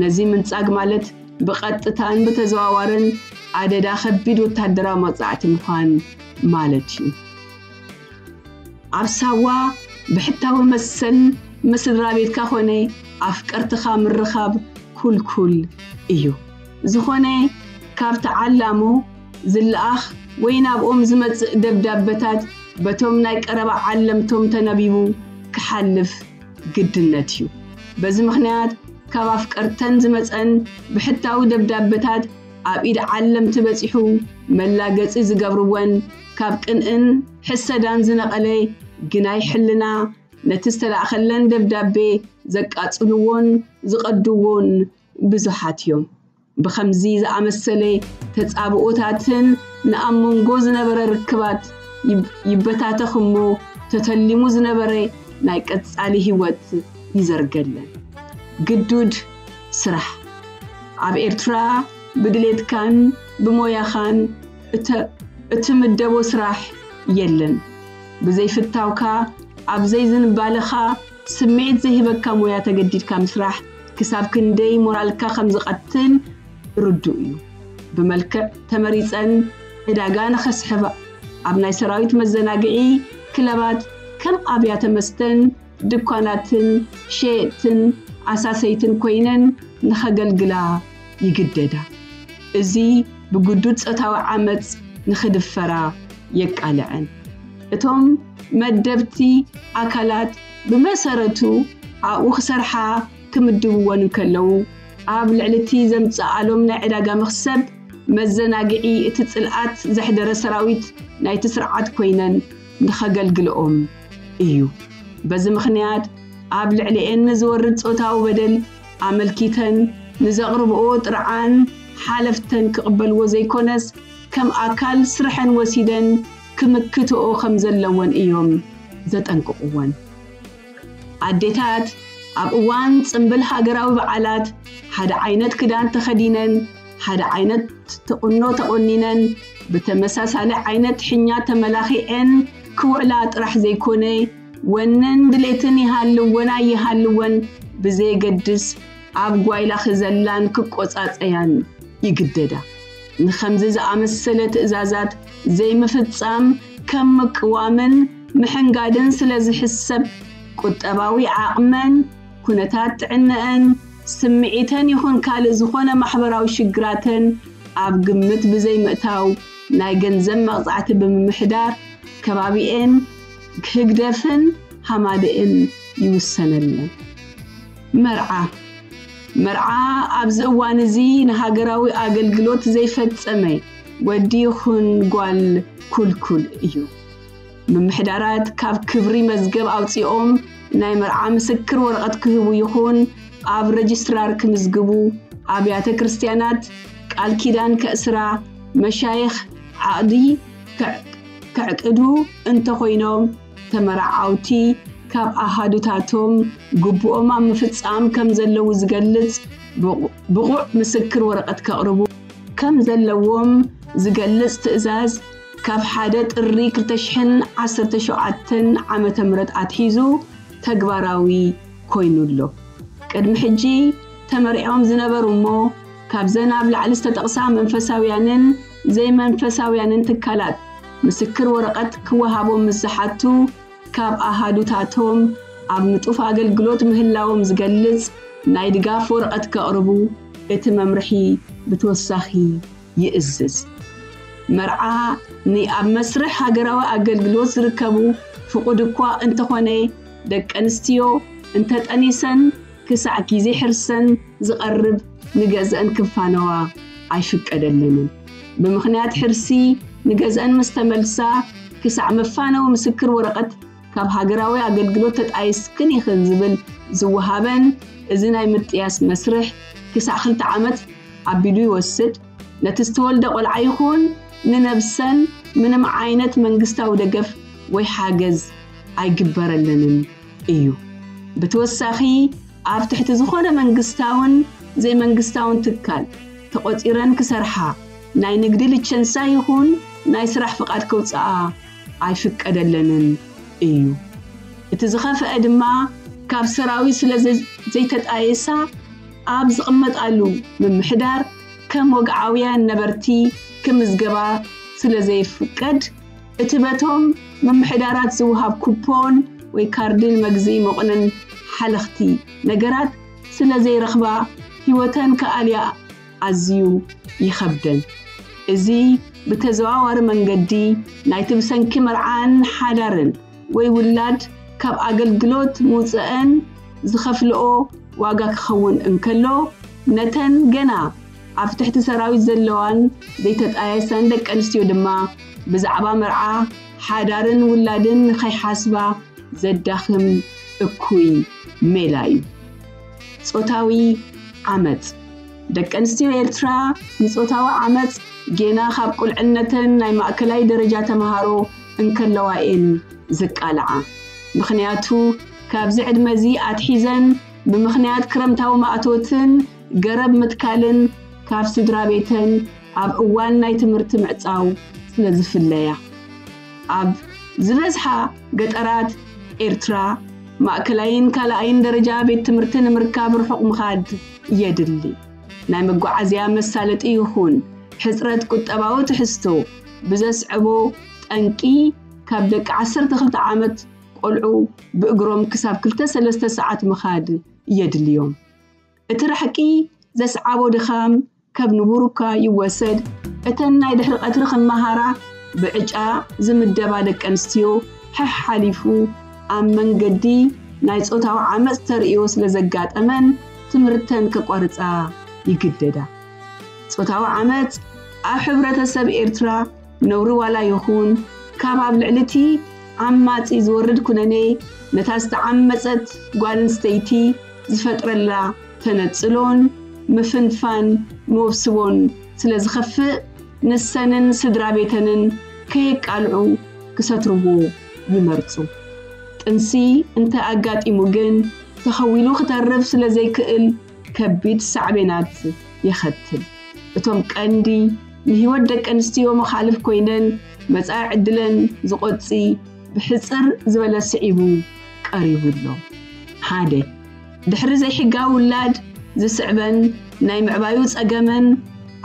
ነዚ ምንጻግ ማለት ብቐጥታን ብተዘዋዋርን ኣደዳ ከቢድ ወታደራዊ መቕጻዕቲ ምዃን ማለት እዩ። ኣብ ሳዋ ብሕታዊ መሰል ምስ ስድራ ቤትካ ኮነ ኣፍቀርትኻ ምርኻብ ኩልኩል እዩ። ዝኾነ ካብ ተዓላሞ ዝለኣኽ ወይ ናብኦም ዝመጽእ ደብዳበታት በቶም ናይ ቀረባ ዓለምቶም ተነቢቡ ክሓልፍ ግድነት እዩ። በዚ ምኽንያት ካብ ኣፍቀርተን ዝመጸን ብሕታዊ ደብዳበታት ኣብ ኢድ ዓለምቲ በጺሑ መላገጺ ዝገብርወን ካብ ቅንእን ሕሰዳን ዝነቐለ ግናይ ሕልና ነቲ ዝተላእኸለን ደብዳቤ ዘቃጽልዎን ዝቐድዎን ብዙሓት እዮም። ብኸምዚ ዝኣመሰለ ተጻብኦታትን ንኣብ መንጎ ዝነበረ ርክባት ይብ- ይበታተኽ እሞ ተተሊሙ ዝነበረ ናይ ቀጻሊ ህይወት ይዘርገለን። ግዱድ ስራሕ ኣብ ኤርትራ ብድሌትካን ብሞያኻን እተ- እትምደቦ ስራሕ የለን። ብዘይፍታውካ ኣብ ዘይዝንባለኻ ስምዒት ዘይህበካ ሞያ ተገዲድካ ምስራሕ ክሳብ ክንደይ ሞራልካ ከም ዝቐትል ርዱእ እዩ። ብመልክዕ ተመሪጸን ዕዳጋ ንኸስሕባ ኣብ ናይ ሰራዊት መዘናግዒ ክለባት ከም ኣብያተ መስተን ድኳናትን ሸየጥትን ኣሳሰይትን ኮይነን ንኸገልግላ ይግደዳ። እዚ ብግዱድ ጾታዊ ዓመጽ ንኽድፈራ የቃልዐን። እቶም መደብቲ ኣካላት ብመሰረቱ ኣብኡ ክሰርሓ ክምድብወን እንከለዉ ኣብ ልዕሊ እቲ ዘምጽኣሎም ናይ ዕዳጋ መኽሰብ መዘናግዒ እቲ ጽልኣት ዘሕደረ ሰራዊት ናይቲ ስርዓት ኮይነን ንኸገልግልኦም እዩ። በዚ ምኽንያት ኣብ ልዕሊኤን ንዝወርድ ጾታዊ በደል ኣመልኪተን ንዘቕርብኦ ጥርዓን ሓለፍተን ክቕበልዎ ዘይኮነስ ከም ኣካል ስርሐን ወሲደን ክምክትኦ ከም ዘለወን እዮም ዘጠንቅቕወን። ኣዴታት ኣብ እዋን ጽምብል ሃገራዊ በዓላት ሓደ ዓይነት ክዳን ተኸዲነን ሓደ ዓይነት ትቕኖ ተቖኒነን ብተመሳሳሊ ዓይነት ሕኛ ተመላኺዐን ክውዕላ ጥራሕ ዘይኮነ ወነን ድሌትን ይሃልወን ኣይሃልወን ብዘየገድስ ኣብ ጓይላ ክዘላን ክቆጻጸያን ይግደዳ። ንኸምዚ ዝኣመሰለ ትእዛዛት ዘይምፍጻም ከም ምቅዋምን ምሕንጋድን ስለ ዝሕሰብ፣ ቁጠባዊ ዓቕመን ኩነታት ጥዕነአን ስምዒተን ይኹን ካልእ ዝኾነ ማሕበራዊ ሽግራተን ኣብ ግምት ብዘይምእታው፣ ናይ ገንዘብ መቕጻዕቲ ብምምሕዳር፣ ከባቢኤን ህግደፍን ሃማደኤን ይውሰነለን። መርዓ። መርዓ ኣብዚ እዋን እዚ ንሃገራዊ ኣገልግሎት ዘይፈጸመ ወዲ ይኹን ጓል ኩልኩል እዩ። ምምሕዳራት ካብ ክብሪ መዝገብ ኣውጺኦም ናይ መርዓ ምስክር ወረቐት ክህቡ ይኹን ኣብ ረጅስትራር ክምዝግቡ፣ ኣብያተ ክርስቲያናት ቃል ኪዳን ከእስራ፣ መሻይኽ ዓቕዲ ከዕ-፣ ከዕቅዱ እንተኾይኖም፣ ተመራዓውቲ ካብ ኣሃዱታቶም ግቡኦም ኣብ ምፍጻም ከም ዘለዉ ዝገልጽ ብቑ-፣ ብቑዕ ምስክር ወረቐት ከቕርቡ ከም ዘለዎም ዝገልጽ ትእዛዝ ካብ ሓደ ጥሪ ክልተ ሽሕን ዓሰርተ ሸውዓተን ዓመተ ምህረት ኣትሒዙ ተግባራዊ ኮይኑ ኣሎ። ቅድሚ ሕጂ ተመሪዖም ዝነበሩ እሞ ካብዘን ኣብ ላዕሊ ዝተጠቕሳ መንፈሳውያንን ዘይመንፈሳውያንን ትካላት ምስክር ወረቐት ክወሃቦም ምስ ዝሓቱ፣ ካብ ኣሃዱታቶም ኣብ ንጡፍ ኣገልግሎት ምህላዎም ዝገልጽ ናይ ድጋፍ ወረቐት ከቕርቡ እቲ መምርሒ ብተወሳኺ ይእዝዝ። መርዓ ንኣብ መስርሕ ሃገራዊ ኣገልግሎት ዝርከቡ ፍቑድ እኳ እንተኾነ፣ ደቂ ኣንስትዮ እንተጠኒሰን ክሳዕ ግዜ ሕርሰን ዝቐርብ ንገዝአን ክፋነዋ ኣይፍቀደለንን። ብምኽንያት ሕርሲ ንገዝአን ምስ ተመልሳ፣ ክሳዕ መፋነዊ ምስክር ወረቐት ካብ ሃገራዊ ኣገልግሎት ተጣይስክን ኢኽን ዝብል ዝወሃበን፣ እዚ ናይ ምጥያስ መስርሕ ክሳዕ ክልተ ዓመት ኣቢሉ ይወስድ። ነቲ ዝተወልደ ቆልዓ ይኹን ንነብሰን ምንም ዓይነት መንግስታዊ ደገፍ ወይ ሓገዝ ኣይግበረለንን እዩ። ብተወሳኺ፣ ኣብ ትሕቲ ዝኾነ መንግስታውን ዘይመንግስታውን ትካል ተቖጺረን ክሰርሓ፣ ናይ ንግዲ ልቸንሳ ይኹን ናይ ስራሕ ፍቓድ ከውጽኣ ኣይፍቀደለንን እዩ። እቲ ዝኸፍአ ድማ፣ ካብ ሰራዊት ስለ ዘ-፣ ዘይተጣየሳ፣ ኣብ ዝቕመጣሉ ምምሕዳር ከም ወግዓውያን ነበርቲ ክምዝገባ ስለ ዘይፍቀድ፣ እቲ በቶም ምምሕዳራት ዝወሃብ ኩፖን ወይ ካርድን መግዝኢ መቑነን ሓለኽቲ ነገራት ስለ ዘይረኽባ፣ ህይወተን ክኣልያ ኣዝዩ ይኸብደን። እዚ ብተዘዋዋሪ መንገዲ ናይቲ ብሰንኪ መርዓን ሓዳርን ወይ ውላድ ካብ ኣገልግሎት ምውጽአን ዝኸፍልኦ ዋጋ ክኸውን እንከሎ፣ ነተን ገና ኣብ ትሕቲ ሰራዊት ዘለዋን ዘይተጣየሰን ደቂ ኣንስትዮ ድማ ብዛዕባ መርዓ፣ ሓዳርን ውላድን ንኸይሓስባ ዘዳኽም እኩይ ሜላ እዩ። ጾታዊ ዓመጽ። ደቂ ኣንስትዮ ኤርትራ ንጾታዊ ዓመጽ ጌና ካብ ቁልዕነተን ናይ ማእከላይ ደረጃ ተምሃሮ እንከለዋ እየን ዝቃልዓ። ምኽንያቱ፣ ካብዚ ዕድመ እዚ ኣትሒዘን ብምኽንያት ክረምታዊ ማእቶትን ገረብ ምትካልን ካብ ስድራ ቤተን ኣብ እዋን ናይ ትምህርቲ ምዕጻው ስለ ዝፍለያ። ኣብ ዝበዝሓ ገጠራት ኤርትራ፣ ማእከላይን ካልኣይን ደረጃ ቤት ትምህርቲ ንምርካብ ርሑቕ ምኻድ የድሊ። ናይ መጓዓዝያ መሳለጢ ይኹን ሕጽረት ቁጠባዊ ትሕዝቶ ብዘስዕቦ ጠንቂ፣ ካብ ደቂ ዓሰርተ ክልተ ዓመት ቆልዑ ብእግሮም ክሳብ ክልተ ሰለስተ ሰዓት ምኻድ የድልዮም። እቲ ራሕቂ ዘስዓቦ ድኻም ከም ንቡር እኳ ይወሰድ፣ እተን ናይ ድሕሪ ቀትሪ ክመሃራ ብዕጫ ዝምደባ ደቂ ኣንስትዮ፣ ሕሕ ሓሊፉ ኣብ መንገዲ ናይ ጾታዊ ዓመጽ ተርእዮ ስለ ዘጋጠመን፣ ትምህርተን ከቋርጻ ይግደዳ። ጾታዊ ዓመጽ ኣብ ሕብረተሰብ ኤርትራ ነውሪ ዋላ ይኹን፣ ካብ ኣብ ልዕሊ እቲ ዓማጺ ዝወርድ ኩነኔ፣ ነታ ዝተዓመጸት ጓል ኣንስተይቲ ዝፈጥረላ ተነጽሎን ምፍንፋን መወብስቦን ስለ ዝኸፍእ፣ ንሰንን ስድራ ቤተንን ከየቃልዑ ክሰትርዎ ይመርጹ። ጥንሲ እንተ ኣጋጢሙ ግን፣ ተኸዊሉ ክተርፍ ስለ ዘይክእል፣ ከቢድ ሳዕቤናት የኸትል። እቶም ቀንዲ ንህይወት ደቂ ኣንስትዮ መኻልፍ ኮይነን መጻኢ ዕድለን ዝቖጺ ብሕጽር ዝበለ ስዒቡ ቀሪቡ ኣሎ። ሓደ፣ ድሕሪ ዘይሕጋዊ ውላድ ዝስዕበን ናይ ምዕባዩ ጸገመን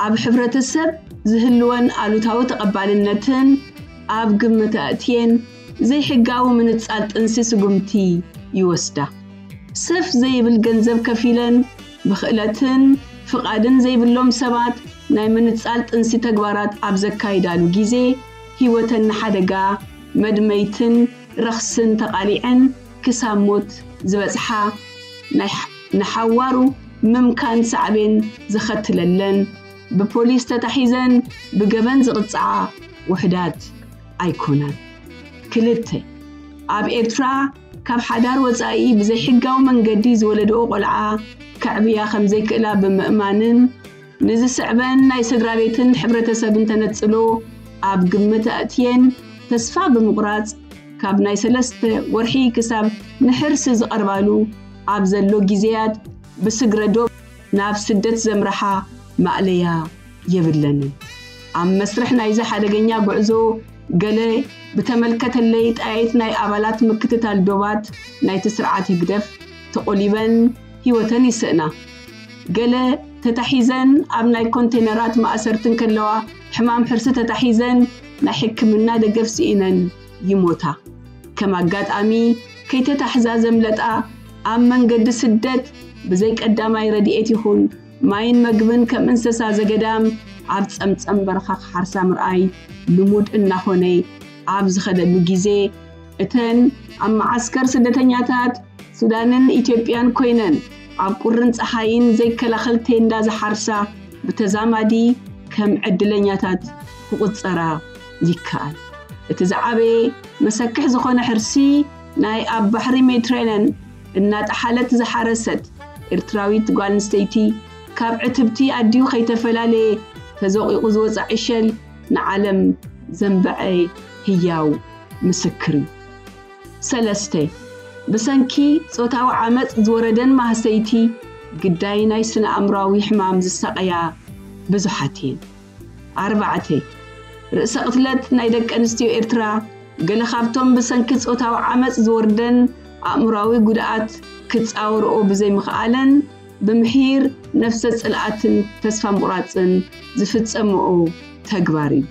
ኣብ ሕብረተሰብ ዝህልወን ኣሉታዊ ተቐባልነትን ኣብ ግምት ኣእትየን ዘይሕጋዊ ምንጻል ጥንሲ ስጉምቲ ይወስዳ። ሰፍ ዘይብል ገንዘብ ከፊለን ብኽእለትን ፍቓድን ዘይብሎም ሰባት ናይ ምንጻል ጥንሲ ተግባራት ኣብ ዘካይዳሉ ግዜ ህይወተን ንሓደጋ መድመይትን ረኽስን ተቓሊዐን ክሳብ ሞት ዝበጽሓ ናይ ንሓዋሩ ምምካን ሳዕቤን ዘኸትለለን ብፖሊስ ተታሒዘን ብገበን ዝቕጽዓ ውሕዳት ኣይኮናን። ክልተ፣ ኣብ ኤርትራ ካብ ሓዳር ወጻኢ ብዘይሕጋዊ መንገዲ ዝወለድኦ ቆልዓ ከዕብያ ከም ዘይክእላ ብምእማንን ንዝስዕበን ናይ ስድራ ቤትን ሕብረተሰብን ተነጽሎ ኣብ ግምት ኣእትየን ተስፋ ብምቑራጽ ካብ ናይ ሰለስተ ወርሒ ክሳብ ንሕርሲ ዝቐርባሉ ኣብ ዘሎ ግዜያት ብስግረ ዶብ ናብ ስደት ዘምርሓ ማእለያ የብለንን። ኣብ መስርሕ ናይዚ ሓደገኛ ጉዕዞ ገለ ብተመልከተለይ ጠያይት ናይ ኣባላት ምክትታል ዶባት ናይቲ ስርዓት ህግደፍ ተቖሊበን ህይወተን ይስእና። ገለ ተታሒዘን ኣብ ናይ ኮንቴነራት ማእሰርትን ከለዋ ሕማም ሕርሲ ተታሒዘን ናይ ሕክምና ደገፍ ስኢነን ይሞታ። ከም ኣጋጣሚ ከይተታሕዛ ዘምለጣ ኣብ መንገዲ ስደት ብዘይ ቀዳማይ ረድኤት ይኹን ማይን መግብን ከም እንስሳ ዘገዳም ኣብ ጸምጸም በረኻ ክሓርሳ ምርኣይ ልሙድ እናኾነ ኣብ ዝኸደሉ ግዜ እተን ኣብ መዓስከር ስደተኛታት ሱዳንን ኢትዮጵያን ኮይነን ኣብ ቁርን ጸሓይን ዘይከላኸል ቴንዳ ዝሓርሳ ብተዛማዲ ከም ዕድለኛታት ክቑጸራ ይከኣል። እቲ ዝዓበየ መሰክሕ ዝኾነ ሕርሲ ናይ ኣብ ባሕሪ ሜድትራንያን እናጠሓለት ዝሓረሰት ኤርትራዊት ጓል ኣንስተይቲ ካብ ዕትብቲ ኣዲኡ ከይተፈላለየ ተዘቒቑ ዝወፅኣ ዕሸል ንዓለም ዘንበዐ ህያው ምስክር እዩ። ሰለስተ፣ ብሰንኪ ጾታዊ ዓመጽ ዝወረደን ማህሰይቲ ግዳይ ናይ ስነ ኣእምራዊ ሕማም ዝሳቐያ ብዙሓት እየን። ኣርባዕተ፣ ርእሰ ቅትለት ናይ ደቂ ኣንስትዮ ኤርትራ ገለ ካብቶም ብሰንኪ ጾታዊ ዓመጽ ዝወርደን ኣእምራዊ ጉድኣት ክጻወርኦ ብዘይምኽኣለን ብምሒር ነፍሰ ጽልኣትን ተስፋ ምቑራጽን ዝፍጸምኦ ተግባር እዩ።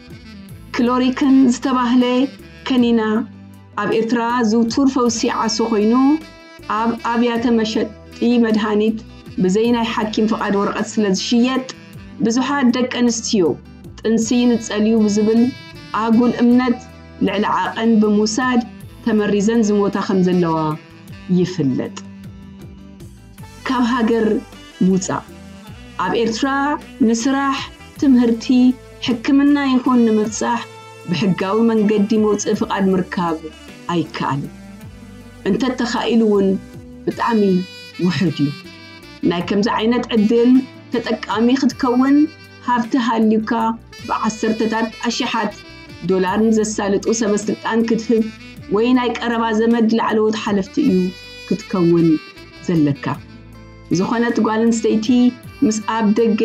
ክሎሪክን ዝተባህለ ከኒና ኣብ ኤርትራ ዝውቱር ፈውሲ ዓሶ ኮይኑ ኣብ ኣብያተ መሸጢ መድሃኒት ብዘይ ናይ ሓኪም ፍቓድ ወረቐት ስለ ዝሽየጥ ብዙሓት ደቂ ኣንስትዮ ጥንሲ ይንጸል እዩ ብዝብል ኣጉል እምነት ልዕሊ ዓቐን ብምውሳድ ተመሪዘን ዝሞታ ከም ዘለዋ ይፍለጥ። ካብ ሃገር ምውጻእ። ኣብ ኤርትራ ንስራሕ፣ ትምህርቲ፣ ሕክምና ይኹን ንምብጻሕ ብሕጋዊ መንገዲ መውጽኢ ፍቓድ ምርካብ ኣይከኣልን። እንተተኻኢሉ እውን ብጣዕሚ ውሑድ እዩ። ናይ ከምዚ ዓይነት ዕድል ተጠቃሚ ክትከውን ሃብቲ ሃልዩካ ብዓሰርተታት ኣሽሓት ዶላር ንዘሳልጡ ሰበስልጣን ክትህብ ወይ ናይ ቀረባ ዘመድ ላዕለዎት ሓለፍቲ እዩ ክትከውን ዘለካ። ዝኾነት ጓል ኣንስተይቲ ምስ ኣብ ደገ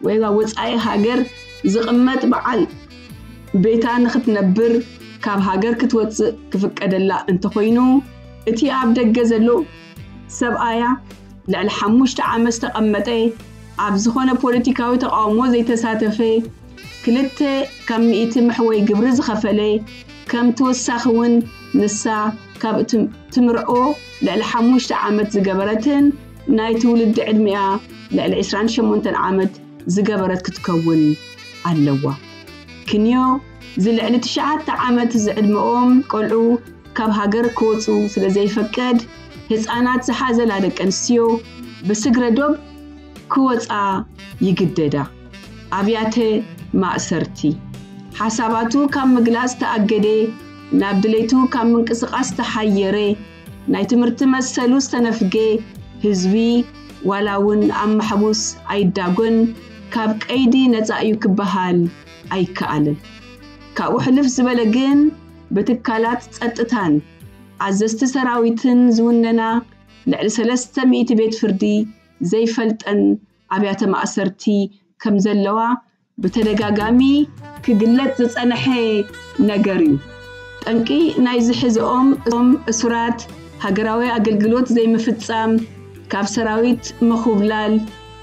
ወይ ኣብ ወጻኢ ሃገር ዝቕመጥ በዓል ቤታ ንኽትነብር ካብ ሃገር ክትወጽእ ክፍቀደላ እንተኾይኑ እቲ ኣብ ደገ ዘሎ ሰብኣያ ልዕሊ ሓሙሽተ ዓመት ዝተቐመጠ ኣብ ዝኾነ ፖለቲካዊ ተቓውሞ ዘይተሳተፈ ክልተ ካብ ሚእቲ መሕወይ ግብሪ ዝኸፈለ ከም ተወሳኺ እውን ንሳ ካብ ትምርዖ ልዕሊ ሓሙሽተ ዓመት ዝገበረትን ናይ ትውልዲ ዕድሚኣ ልዕሊ ዕስራን ሸሞንተን ዓመት ዝገበረት ክትከውን ኣለዋ። ክንዮ ዝልዕሊ ትሽዓተ ዓመት ዝዕድመኦም ቆልዑ ካብ ሃገር ክወፁ ስለ ዘይፈቀድ ህፃናት ዝሓዘላ ደቂ ኣንስትዮ ብስግረ ዶብ ክወፃ ይግደዳ። ኣብያተ ማእሰርቲ ሓሳባቱ ካብ ምግላፅ ተኣገደ፣ ናብ ድሌቱ ካብ ምንቅስቓስ ተሓየረ፣ ናይ ትምህርቲ መሰሉ ዝተነፍገ ህዝቢ ዋላ እውን ኣብ ማሕቡስ ኣይዳጎን ካብ ቀይዲ ነፃ እዩ ክበሃል ኣይከኣልን። ካብኡ ሕልፍ ዝበለ ግን ብትካላት ፀጥታን ኣዘዝቲ ሰራዊትን ዝውነና ልዕሊ ሰለስተ ሚእቲ ቤት ፍርዲ ዘይፈልጠን ኣብያተ ማእሰርቲ ከም ዘለዋ ብተደጋጋሚ ክግለጽ ዝጸንሐ ነገር እዩ። ጠንቂ ናይዚ ሕዝኦም እቶም እሱራት ሃገራዊ ኣገልግሎት ዘይምፍጻም፣ ካብ ሰራዊት ምኹብላል፣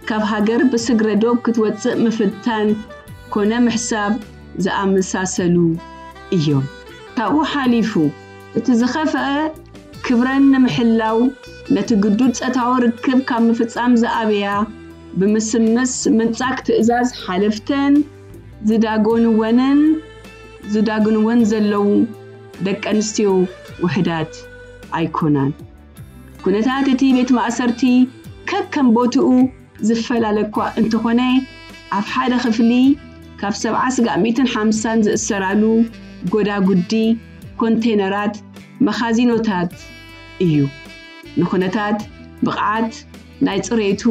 ካብ ሃገር ብስግረ ዶብ ክትወጽእ ምፍታን፣ ኮነ ምሕሳብ ዝኣመሳሰሉ እዮም። ካብኡ ሓሊፉ እቲ ዝኸፍአ ክብረን ንምሕላው ነቲ ግዱድ ጸታዊ ርክብ ካብ ምፍጻም ዝኣበያ ብምስምስ ምንጻግ ትእዛዝ ሓለፍተን ዝዳጎንወንን ዝዳግንወን ዘለዉ ደቂ ኣንስትዮ ውሕዳት ኣይኮናን። ኩነታት እቲ ቤት ማእሰርቲ ከከም ቦትኡ ዝፈላለ እኳ እንተኾነ ኣብ ሓደ ክፍሊ ካብ ሰብዓ ስጋእ ሚእትን ሓምሳን ዝእሰራሉ ጎዳጉዲ፣ ኮንቴነራት፣ መኻዚኖታት እዩ። ንኹነታት ብቕዓት ናይ ጽሬቱ፣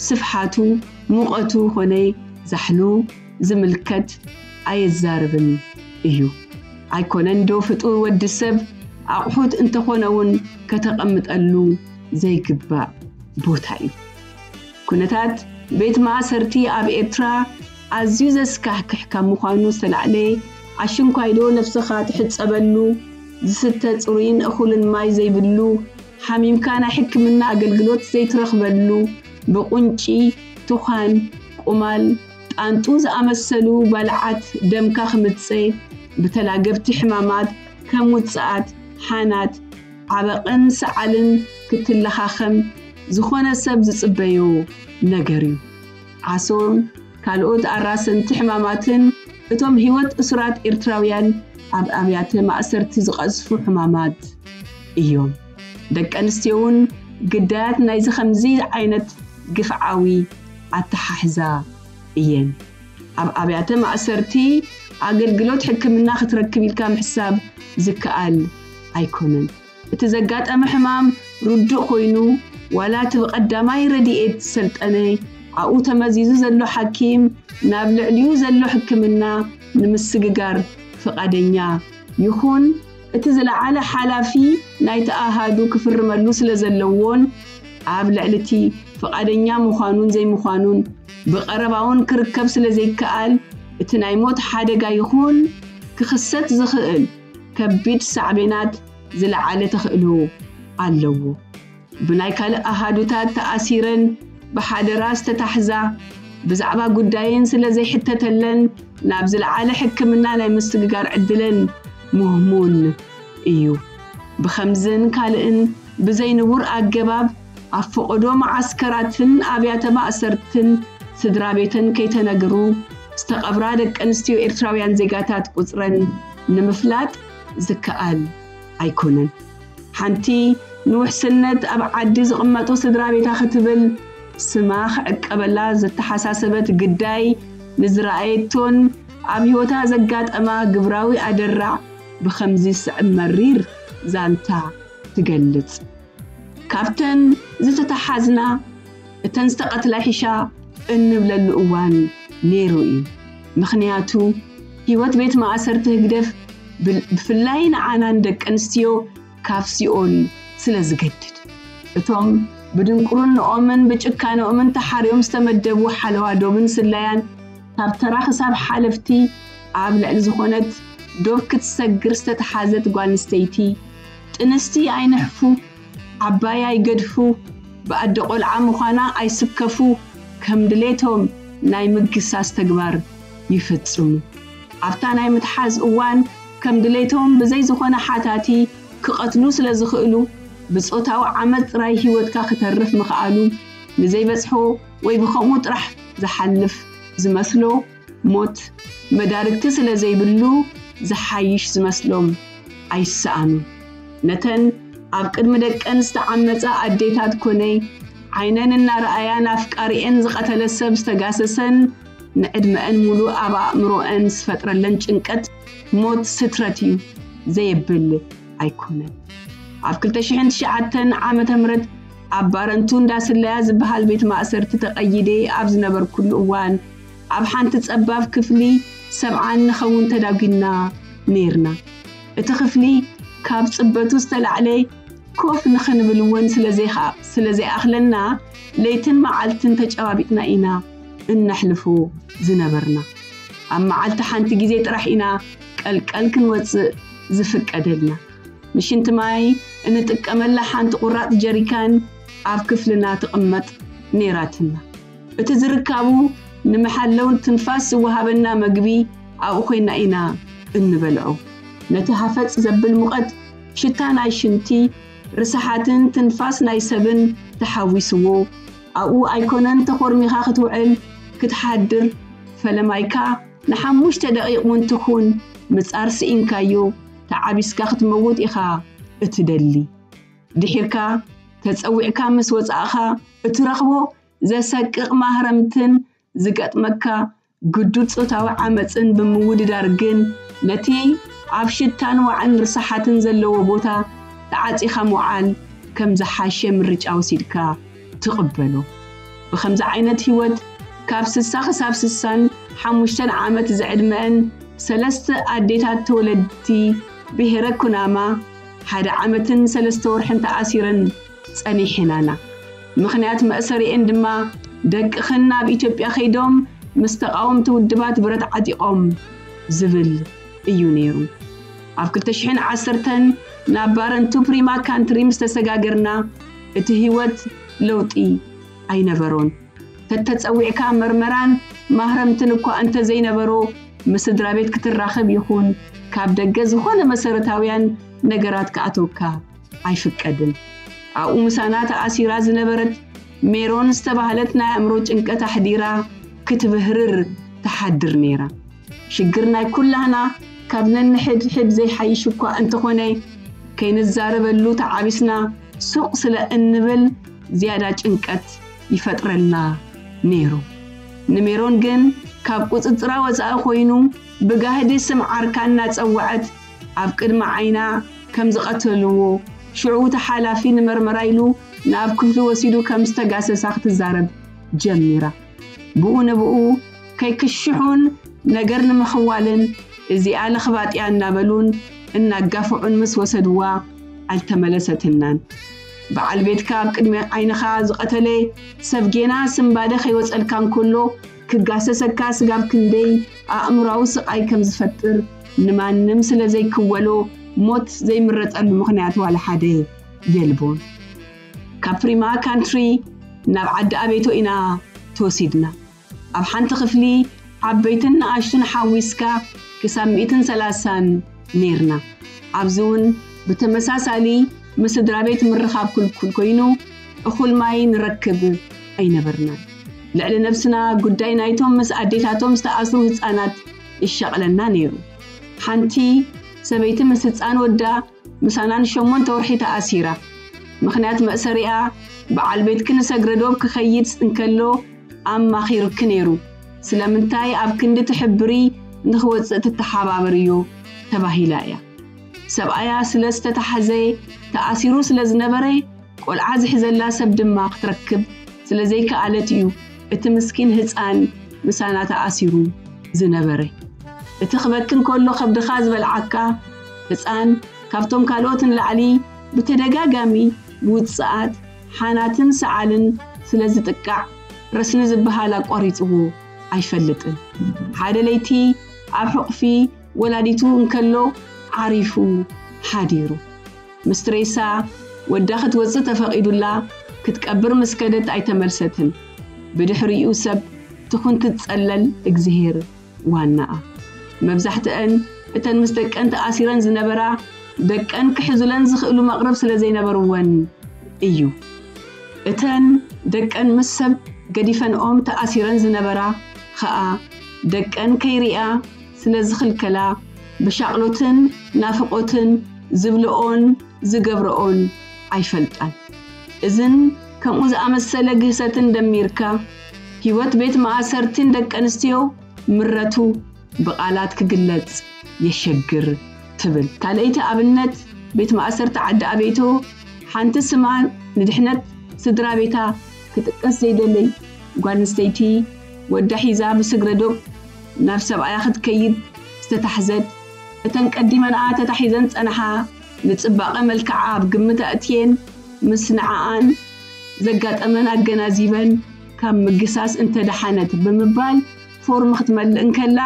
ስፍሓቱ፣ ሙቐቱ ኾነ ዛሕሉ ዝምልከት ኣየዛርብን እዩ። ኣይኮነን ዶ ፍጡር ወዲ ሰብ ኣቑሑት እንተኾነ እውን ከተቐምጠሉ ዘይግባእ ቦታ እዩ። ኩነታት ቤት ማእሰርቲ ኣብ ኤርትራ ኣዝዩ ዘስካሕክሕ ካብ ምዃኑ ዝተላዕለ ኣሽንኳይዶ ነብስኻ ትሕጸበሉ ዝስተ ጽሩይን እኹልን ማይ ዘይብሉ ሓሚምካ ናይ ሕክምና ኣገልግሎት ዘይትረኽበሉ ብቁንጪ፣ ትዃን፣ ቁማል፣ ጣንጡ ዝኣመሰሉ ባልዓት ደምካ ክምጸ ብተላገብቲ ሕማማት ከም ውጽኣት ሓናት ዓበቕን ሰዓልን ክትለኻኸም ዝኾነ ሰብ ዝጽበዮ ነገር እዩ። ዓሶን ካልኦት ኣራሰንቲ ሕማማትን እቶም ህይወት እሱራት ኤርትራውያን ኣብ ኣብያተ ማእሰርቲ ዝቐዝፉ ሕማማት እዮም። ደቂ ኣንስትዮ እውን ግዳያት ናይዚ ከምዚ ዓይነት ግፍዓዊ ኣተሓሕዛ እየን። ኣብ ኣብያተ ማእሰርቲ ኣገልግሎት ሕክምና ክትረክብ ኢልካ ምሕሳብ ዝከኣል ኣይኮነን። እቲ ዘጋጠመ ሕማም ርዱእ ኮይኑ ዋላ እቲ ብቐዳማይ ረድኤት ዝሰልጠነ ኣብኡ ተመዚዙ ዘሎ ሓኪም ናብ ልዕሊኡ ዘሎ ሕክምና ንምስግጋር ፍቓደኛ ይኹን እቲ ዝለዓለ ሓላፊ ናይቲ ኣሃዱ ክፍርመሉ ስለ ዘለዎን ኣብ ልዕሊ እቲ ፍቓደኛ ምዃኑን ዘይምዃኑን ብቐረባውን ክርከብ ስለ ዘይከኣል እቲ ናይ ሞት ሓደጋ ይኹን ክኽሰት ዝኽእል ከቢድ ሳዕቤናት ዝለዓለ ተኽእሎ ኣለዎ። ብናይ ካልእ ኣሃዱታት ተኣሲረን ብሓደራ ዝተታሕዛ ብዛዕባ ጉዳየን ስለ ዘይሕተተለን ናብ ዝለዓለ ሕክምና ናይ ምስግጋር ዕድለን ምህሙን እዩ። ብኸምዝን ካልእን ብዘይንቡር ኣገባብ ኣብ ፈቐዶ መዓስከራትን ኣብያተ ማእሰርትን ስድራ ቤተን ከይተነግሩ ዝተቐብራ ደቂ ኣንስትዮ ኤርትራውያን ዜጋታት ቁጽረን ንምፍላጥ ዝከኣል ኣይኮነን። ሓንቲ ንውሕስነት ኣብ ዓዲ ዝቕመጡ ስድራ ቤታ ክትብል ስማ ክዕቀበላ ዝተሓሳሰበት ግዳይ ንዝረኣየቶን ኣብ ህይወታ ዘጋጠማ ግብራዊ ኣደራዕ ብኸምዚ ዝስዕብ መሪር ዛንታ ትገልጽ። ካብተን ዝተተሓዝና እተን ዝተቐትላ ሒሻ እንብለሉ እዋን ነይሩ እዩ። ምኽንያቱ ህይወት ቤት ማእሰርቲ ህግደፍ ብል- ብፍላይ ንዓና ንደቂ ኣንስትዮ ካብ ሲኦል ስለ ዝገድድ እቶም ብድንቁርንኦምን ብጭካነኦምን ተሓርዮም ዝተመደቡ ሓለዋ ዶብን ስለያን ካብ ተራ ክሳብ ሓለፍቲ ኣብ ልዕሊ ዝኾነት ዶብ ክትሰግር ዝተተሓዘት ጓል ኣንስተይቲ ጥንስቲ ኣይንሕፉ ዓባይ ኣይገድፉ ብኣደ ቆልዓ ምዃና ኣይስከፉ ከም ድሌቶም ናይ ምግሳስ ተግባር ይፍጽሙ። ኣብታ ናይ ምትሓዝ እዋን ከም ድሌቶም ብዘይ ዝኾነ ሓታቲ ክቐትሉ ስለ ዝኽእሉ ብጾታዊ ዓመጽ ጥራይ ህይወትካ ክተርፍ ምኽኣሉ ንዘይበጽሖ ወይ ብኸምኡ ጥራሕ ዝሓልፍ ዝመስሎ ሞት መዳርግቲ ስለ ዘይብሉ ዝሓይሽ ዝመስሎም ኣይሰኣኑ። ነተን ኣብ ቅድሚ ደቀን ዝተዓመጻ ኣዴታት ኮነይ ዓይነን እናረኣያ ናፍቃሪኤን ዝቐተለ ሰብ ዝተጋሰሰን ንዕድመአን ሙሉእ ኣብ ኣእምሮአን ዝፈጥረለን ጭንቀት ሞት ስትረት እዩ ዘየብል ኣይኮነን። ኣብ ክልተ ሽሕን ትሽዓተን ዓመተ ምህረት ኣብ ባረንቱ እንዳስለያ ዝበሃል ቤት ማእሰርቲ ተቐይደ ኣብ ዝነበርኩሉ እዋን ኣብ ሓንቲ ጸባብ ክፍሊ ሰብዓን ንኸውን ተዳጒና ነይርና። እቲ ክፍሊ ካብ ጽበቱ ዝተላዕለ ኮፍ ንኽንብል እውን ስለ ዘይኻ- ስለ ዘይኣኽለና ለይትን መዓልትን ተጨባቢጥና ኢና እነሕልፎ ዝነበርና። ኣብ መዓልቲ ሓንቲ ግዜ ጥራሕ ኢና ቀልቀል ክንወጽእ ዝፍቀደልና። ንሽንቲ ማይ እንጥቀመላ ሓንቲ ቁራጽ ጀሪካን ኣብ ክፍልና ትቕመጥ ነይራትና። እቲ ዝርካቡ ንምሓለውን ትንፋስ ዝወሃበና መግቢ ኣብኡ ኮይና ኢና እንበልዖ። ነቲ ሃፈጽ ዘብል ሙቐት ሽታ ናይ ሽንቲ፣ ርስሓትን ትንፋስ ናይ ሰብን ተሓዊስዎ፣ ኣብኡ ኣይኮነን ተኾርሚኻ ክትውዕል ክትሓድር፣ ፈለማይካ ንሓሙሽተ ደቂቕ እውን ትኹን ምጻር ስኢንካዮ ተዓቢስካ ክትመውት ኢኻ እትደሊ። ድሒርካ ተጸዊዕካ ምስ ወጻእኻ እትረኽቦ ዘሰቅቕ ማህረምትን ዝገጥመካ ግዱድ ጾታዊ ዓመጽን ብምውድዳር ግን ነቲ ኣብ ሽታን ዋዕን ርስሓትን ዘለዎ ቦታ ተዓጺኻ ምውዓል ከም ዝሓሸ ምርጫ ወሲድካ ትቕበሎ። ብኸምዚ ዓይነት ህይወት ካብ ስሳ ክሳብ ስሳን ሓሙሽተን ዓመት ዝዕድመአን ሰለስተ ኣዴታት ተወለድቲ ብሄረ ኩናማ ሓደ ዓመትን ሰለስተ ወርሕን ተኣሲረን ጸኒሐናና። ምኽንያት መእሰሪኤን ድማ ደቅኽን ናብ ኢትዮጵያ ከይዶም ምስ ተቓወምቲ ውድባት ብረት ዓጢቖም ዝብል እዩ ነይሩ። ኣብ ክልተ ሽሕን ዓሰርተን ናብ ባረንቱ ፕሪማ ካንትሪ ምስ ተሰጋገርና እቲ ህይወት ለውጢ ኣይነበሮን። ተተጸዊዕካ መርመራን ማህረምትን እኳ እንተዘይነበሮ ምስ ስድራ ቤት ክትራኸብ ይኹን ካብ ደገ ዝኾነ መሰረታውያን ነገራት ክኣተወካ ኣይፍቀድን። ኣብኡ ምሳና ተኣሲራ ዝነበረት ሜሮን ዝተባህለት ናይ ኣእምሮ ጭንቀት ኣሕዲራ ክትብህርር ትሓድር ነይራ። ሽግር ናይ ኩላህና ካብ ነንሕድሕድ ዘይሓይሽ እኳ እንተኾነ ከይንዛረበሉ ተዓቢስና ሱቕ ስለ እንብል ዝያዳ ጭንቀት ይፈጥረልና ነይሩ። ንሜሮን ግን ካብ ቁጽጽራ ወጻኢ ኮይኑ ብጋህዲ ስም ዓርካ እናጸወዐት ኣብ ቅድሚ ዓይና ከም ዝቐተልዎ ሽዑ እቲ ሓላፊ ንመርመራ ኢሉ ናብ ክፍሊ ወሲዱ ከም ዝተጋሰሳ ክትዛረብ ጀሚራ። ብኡ ንብኡ ከይክሽሑን ነገር ንምኽዋልን እዚኣ ለኽባጥያ እናበሉን እናጋፍዑን ምስ ወሰድዋ ኣልተመለሰትናን። በዓል ቤትካ ኣብ ቅድሚ ዓይንኻ ዝቐተለ ሰብ ጌና ስምባደ ከይወጸልካ እንከሎ ክጋሰሰካ ስጋብ ክንደይ ኣእምራዊ ስቓይ ከም ዝፈጥር ንማንም ስለ ዘይክወሎ ሞት ዘይምረጸሉ ምኽንያት ዋላ ሓደ የልቦን። ካብ ፕሪማ ካንትሪ ናብ ዓዲ ኣቤቶ ኢና ተወሲድና። ኣብ ሓንቲ ክፍሊ ዓበይትን ንኣሽቱን ሓዊስካ ክሳብ ሚእትን ሰላሳን ነይርና። ኣብዚ እውን ብተመሳሳሊ ምስ ስድራ ቤት ምርኻብ ክልኩል ኮይኑ እኹል ማይ ንረክብ ኣይነበርናን። ልዕሊ ነብስና ጉዳይ ናይቶም ምስ ኣዴታቶም ዝተኣስሩ ህፃናት ይሻቕለና ነይሩ። ሓንቲ ሰበይቲ ምስ ህፃን ወዳ ምሳና ንሸሞንተ ወርሒ ተኣሲራ። ምኽንያት መእሰሪኣ በዓል ቤትኪ ንሰግረዶብ ክኸይድ እንከሎ ኣማኺሩኪ ነይሩ። ስለምንታይ ኣብ ክንዲ ትሕብሪ ንኽወፅእ ትተሓባበርዮ ተባሂላ እያ። ሰብኣያ ስለ ዝተታሕዘ ተኣሲሩ ስለ ዝነበረ ቆልዓ ዝሕዘላ ሰብ ድማ ክትረክብ ስለ ዘይከኣለት እዩ እቲ ምስኪን ህፃን ምሳና ተኣሲሩ ዝነበረ። እቲ ክበኪ እንከሎ ከብድኻ ዝበልዓካ ህፃን ካብቶም ካልኦት ንላዕሊ ብተደጋጋሚ ብውፅኣት ሓናትን ሰዓልን ስለ ዝጥቃዕ ረስኒ ዝበሃል ኣቋሪፅዎ ኣይፈልጥን። ሓደ ለይቲ ኣብ ሕቑፊ ወላዲቱ እንከሎ ዓሪፉ ሓዲሩ። ምስ ትሬሳ ወዳ ክትወፅእ ተፈቒዱላ ክትቀብር ምስ ከደት ኣይተመልሰትን። ብድሕሪኡ ሰብ ትኹን ትጸለል እግዚኣብሔር ዋናኣ። መብዛሕትአን እተን ምስ ደቀን ተኣሲረን ዝነበራ ደቀን ክሕዙለን ዝኽእሉ መቕርብ ስለ ዘይነበርወን እዩ። እተን ደቀን ምስ ሰብ ገዲፈንኦም ተኣሲረን ዝነበራ ኸኣ ደቀን ከይሪኣ ስለ ዝኽልከላ ብሻቕሎትን ናፍቖትን ዝብልኦን ዝገብርኦን ኣይፈልጣን። እዝን ከምኡ ዝኣመሰለ ግህሰትን ደሚርካ ህይወት ቤት ማእሰርትን ደቂ ኣንስትዮ ምረቱ ብቓላት ክግለጽ የሸግር ትብል። ካልኣይቲ ኣብነት ቤት ማእሰርቲ ዓዲ ኣቤቶ ሓንቲ ስማ ንድሕነት ስድራ ቤታ ክጥቀስ ዘይደለይ ጓል ኣንስተይቲ ወዳ ሒዛ ብስግረ ዶብ ናብ ሰብኣያ ክትከይድ ዝተታሕዘት እተን ቀዲመንኣ ተታሒዘን ጸንሓ ንጽባቐ መልክዓ ኣብ ግምት ኣእትየን ምስ ንዓኣን ዘጋጠመን ኣገናዚበን ካብ ምግሳስ እንተደሓነት ብምባል ፎርም ክትመልእ እንከላ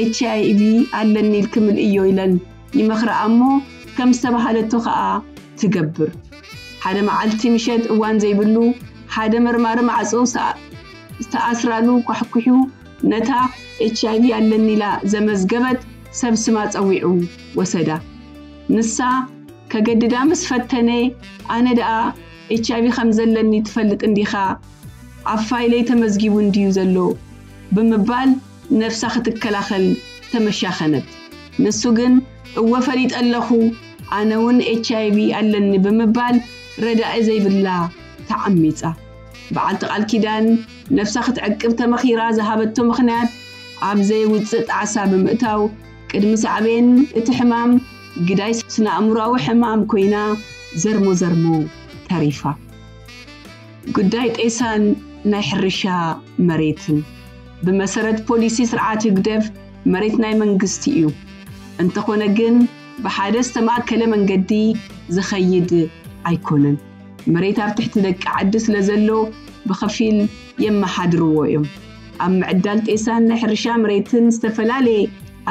ኤች ኣይ ቪ ኣለኒ ኢልኪ ምልእዮ ኢለን ይመኽርኣ እሞ ከም ዝተባሃለቶ ከኣ ትገብር። ሓደ መዓልቲ ምሸት እዋን ዘይብሉ ሓደ መርማሪ ማዕጾ ሰኣ- ዝተኣስራሉ ኳሕኩሑ፣ ነታ ኤች ኣይ ቪ ኣለኒ ኢላ ዘመዝገበት ሰብ ስማ ጸዊዑ ወሰዳ። ንሳ ከገድዳ ምስ ፈተነ፣ ኣነ ደኣ ኤች ኣይ ቪ ከም ዘለኒ ትፈልጥ እንዲኻ? ኣብ ፋይለይ ተመዝጊቡ እንድዩ ዘሎ ብምባል ነብሳ ክትከላኸል ተመሻኸነት። ንሱ ግን እወ ፈሊጠ ኣለኹ፣ ኣነ እውን ኤች ኣይ ቪ ኣለኒ ብምባል ረዳኢ ዘይብላ ተዓሚጻ። በዓልቲ ቃል ኪዳን ነብሳ ክትዕቅብ ተመኺራ ዝሃበቶ ምኽንያት ኣብ ዘይውጽእ ጣዕሳ ብምእታው ቅድሚ ሳዕቤን እቲ ሕማም ግዳይ ስነ ኣእምሮኣዊ ሕማም ኮይና ዘርሞ ዘርሞ ተሪፋ። ጉዳይ ጤሳን ናይ ሕርሻ መሬትን ብመሰረት ፖሊሲ ስርዓት ህግደፍ መሬት ናይ መንግስቲ እዩ። እንተኾነ ግን ብሓደ ዝተማእከለ መንገዲ ዝኸይድ ኣይኮነን። መሬት ኣብ ትሕቲ ደቂ ዓዲ ስለ ዘሎ ብኸፊል የመሓድርዎ እዮም። ኣብ ምዕዳል ጤሳን ናይ ሕርሻ መሬትን ዝተፈላለየ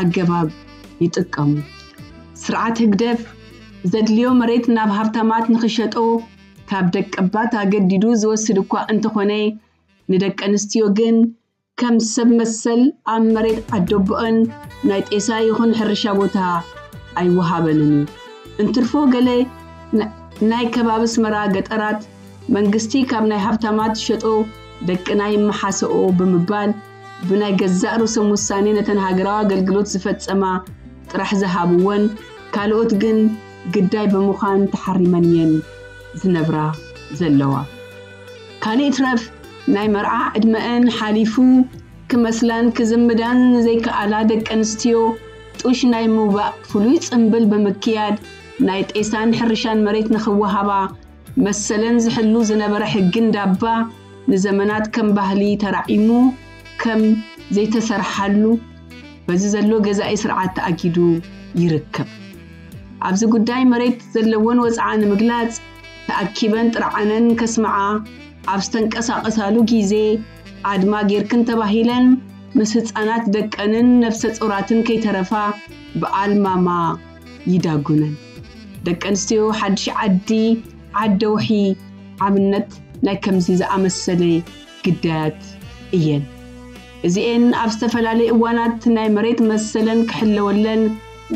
ኣገባብ ይጥቀሙ። ስርዓት ህግደፍ ዘድልዮ መሬት ናብ ሃብታማት ንኽሸጦ ካብ ደቀባት ኣገዲዱ ዝወስድ እኳ እንተኾነ፣ ንደቂ ኣንስትዮ ግን ከም ሰብ መሰል ኣብ መሬት ዓደቦአን ናይ ጤሳ ይኹን ሕርሻ ቦታ ኣይወሃበንን እዩ። እንትርፎ ገለ ና- ናይ ከባቢ ኣስመራ ገጠራት መንግስቲ ካብ ናይ ሃብታማት ዝሸጦ ደቅና ይመሓሰኦ ብምባል ብናይ ገዛእ ርእሶም ውሳኔ ነተን ሃገራዊ ኣገልግሎት ዝፈጸማ ጥራሕ ዝሃብወን፣ ካልኦት ግን ግዳይ ብምዃን ተሓሪመን እየን ዝነብራ ዘለዋ። ካልእ ይትረፍ ናይ መርዓ ዕድመአን ሓሊፉ ክመስላን ክዝምዳን ዘይከኣላ ደቂ ኣንስትዮ ጡሽ ናይ ምውባእ ፍሉይ ጽምብል ብምክያድ ናይ ጤሳን ሕርሻን መሬት ንኽወሃባ መሰለን ዝሕሉ ዝነበረ ሕጊ እንዳባ ንዘመናት ከም ባህሊ ተራዒሙ ከም ዘይተሰርሓሉ በዚ ዘሎ ገዛኢ ስርዓት ተኣጊዱ ይርከብ። ኣብዚ ጉዳይ መሬት ዘለወን ወጽዓ ንምግላጽ ተኣኪበን ጥርዓነን ከስምዓ ኣብ ዝተንቀሳቐሳሉ ግዜ ኣድማ ጌርክን ተባሂለን ምስ ህጻናት ደቀንን ነፍሰ ጾራትን ከይተረፋ ብኣልማማ ይዳጉነን። ደቂ ኣንስትዮ ሓድሽ ዓዲ ዓደውሒ ኣብነት ናይ ከምዚ ዝኣመሰለ ግዳያት እየን። እዚኤን ኣብ ዝተፈላለየ እዋናት ናይ መሬት መሰለን ክሕለወለን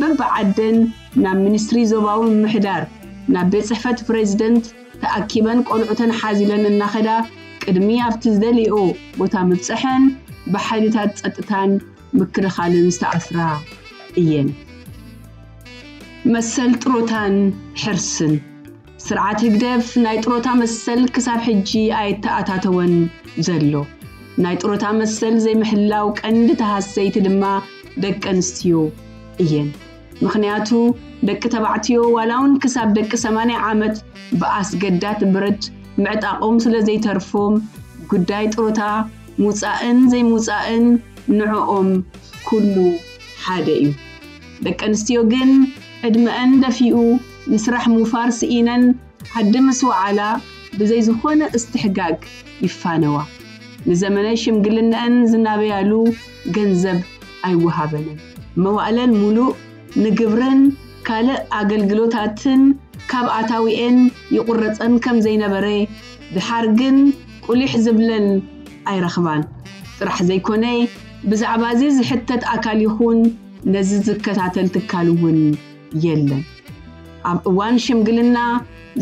በብዓደን ናብ ሚኒስትሪ ዞባዊ ምምሕዳር፣ ናብ ቤት ጽሕፈት ፕሬዚደንት ተኣኪበን ቆልዑተን ሓዚለን እናኸዳ ቅድሚ ኣብቲ ዝደልየኦ ቦታ ምብጸሐን ብሓይልታት ጸጥታን ምክልኻልን ዝተኣስራ እየን። መሰል ጥሮታን ሕርስን። ስርዓት ህግደፍ ናይ ጥሮታ መሰል ክሳብ ሕጂ ኣይተኣታተወን ዘሎ። ናይ ጥሮታ መሰል ዘይምሕላው ቀንዲ ተሃሰይቲ ድማ ደቂ ኣንስትዮ እየን። ምኽንያቱ ደቂ ተባዕትዮ ዋላ እውን ክሳብ ደቂ ሰማንያ ዓመት ብኣስገዳድ ብረት ምዕጣቖም ስለ ዘይተርፎም ጉዳይ ጥሮታ ምውጻእን ዘይምውጻእን ንዕኦም ኩሉ ሓደ እዩ። ደቂ ኣንስትዮ ግን ዕድመአን ደፊኡ ንስራሕ ምውፋር ስኢነን ዓዲ ምስ ወዓላ ብዘይ ዝኾነ እስትሕጋግ ይፋነዋ። ንዘመነ ሽምግልናአን ዝናበያሉ ገንዘብ ኣይወሃበንን። መዋእለን ሙሉእ ንግብርን ካልእ ኣገልግሎታትን ካብ ኣታዊኤን ይቑረጸን ከም ዘይነበረ፣ ድሓር ግን ቁሊሕ ዝብለን ኣይረኽባን ጥራሕ ዘይኮነ፣ ብዛዕባ እዚ ዝሕተት ኣካል ይኹን ነዚ ዝከታተል ትካል እውን የለን። ኣብ እዋን ሽምግልና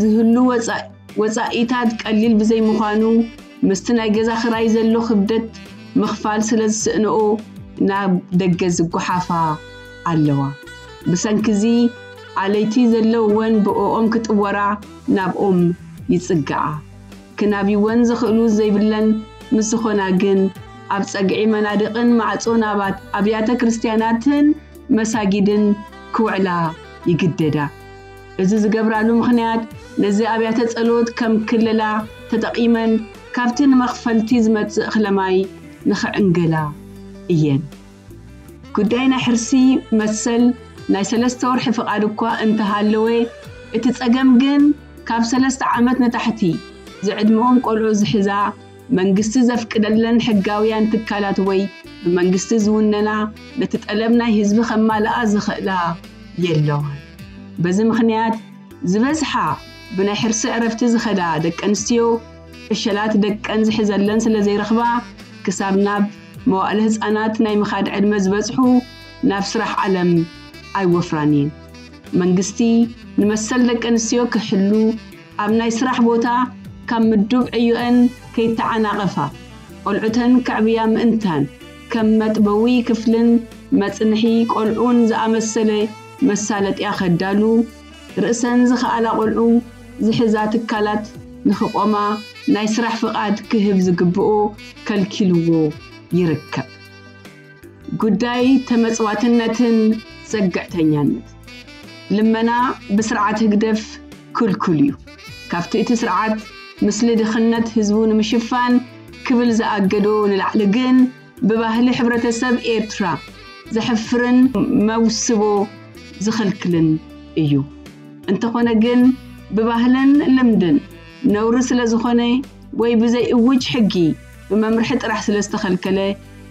ዝህሉ ወጻ- ወጻኢታት ቀሊል ብዘይምዃኑ፣ ምስቲ ናይ ገዛ ክራይ ዘሎ ክብደት ምኽፋል ስለ ዝስእንኦ ናብ ደገ ዝጓሓፋ ኣለዋ። ብሰንኪ እዚ ኣለይቲ ዘለውወን ብእኦም ክጥወራ ናብኦም ይጽግዓ። ክናብይወን ዝኽእሉ ዘይብለን ምስ ዝኾና ግን ኣብ ጸግዒ መናድቕን ማዕጾ ናባት ኣብያተ ክርስትያናትን መሳጊድን ክውዕላ ይግደዳ። እዚ ዝገብራሉ ምኽንያት ነዚ ኣብያተ ጸሎት ከም ክለላ ተጠቒመን ካብቲ ንመኽፈልቲ ዝመጽእ ክለማይ ንኽዕንገላ እየን። ጉዳይ ናይ ሕርሲ መሰል ናይ ሰለስተ ወርሒ ፍቓድ እኳ እንተሃለወ፣ እቲ ጸገም ግን ካብ ሰለስተ ዓመት ንታሕቲ ዝዕድመኦም ቆልዑ ዝሕዛ መንግስቲ ዘፍቅደለን ሕጋውያን ትካላት ወይ ብመንግስቲ ዝውነና ነቲ ጠለብ ናይ ህዝቢ ከማልኣ ዝኽእላ የለዋን። በዚ ምኽንያት ዝበዝሓ ብናይ ሕርሲ ዕረፍቲ ዝኸዳ ደቂ ኣንስትዮ ዕሸላት ደቀን ዝሕዘለን ስለ ዘይረኽባ፣ ክሳብ ናብ መዋእለ ህጻናት ናይ ምኻድ ዕድመ ዝበጽሑ ናብ ስራሕ ዓለም ኣይወፍራን እየን። መንግስቲ ንመሰል ደቂ ኣንስትዮ ክሕሉ፣ ኣብ ናይ ስራሕ ቦታ ካብ ምዱብ ዕዮአን ከይተዓናቐፋ፣ ቆልዑተን ከዕብያ ምእንታን፣ ከም መጥበዊ ክፍልን መጽንሒ ቆልዑን ዝኣመሰለ መሳለጥያ ከዳሉ፣ ርእሰን ዝኸኣላ ቆልዑ ዝሕዛ ትካላት ንኽቆማ ናይ ስራሕ ፍቓድ ክህብ ዝግብኦ ከልኪልዎ ይርከብ። ጉዳይ ተመጽዋትነትን ዘግዕተኛነት። ልመና ብስርዓት ህግደፍ ክልኩል እዩ። ካብቲ እቲ ስርዓት ምስሊ ድኽነት ህዝቡ ንምሽፋን ክብል ዝኣገዶ ንላዕሊ ግን ብባህሊ ሕብረተሰብ ኤርትራ ዘሕፍርን መውስቦ ዝኽልክልን እዩ። እንተኾነ ግን ብባህልን ልምድን ነውሪ ስለ ዝኾነ ወይ ብዘይ እውጅ ሕጊ ብመምርሒ ጥራሕ ስለ ዝተኸልከለ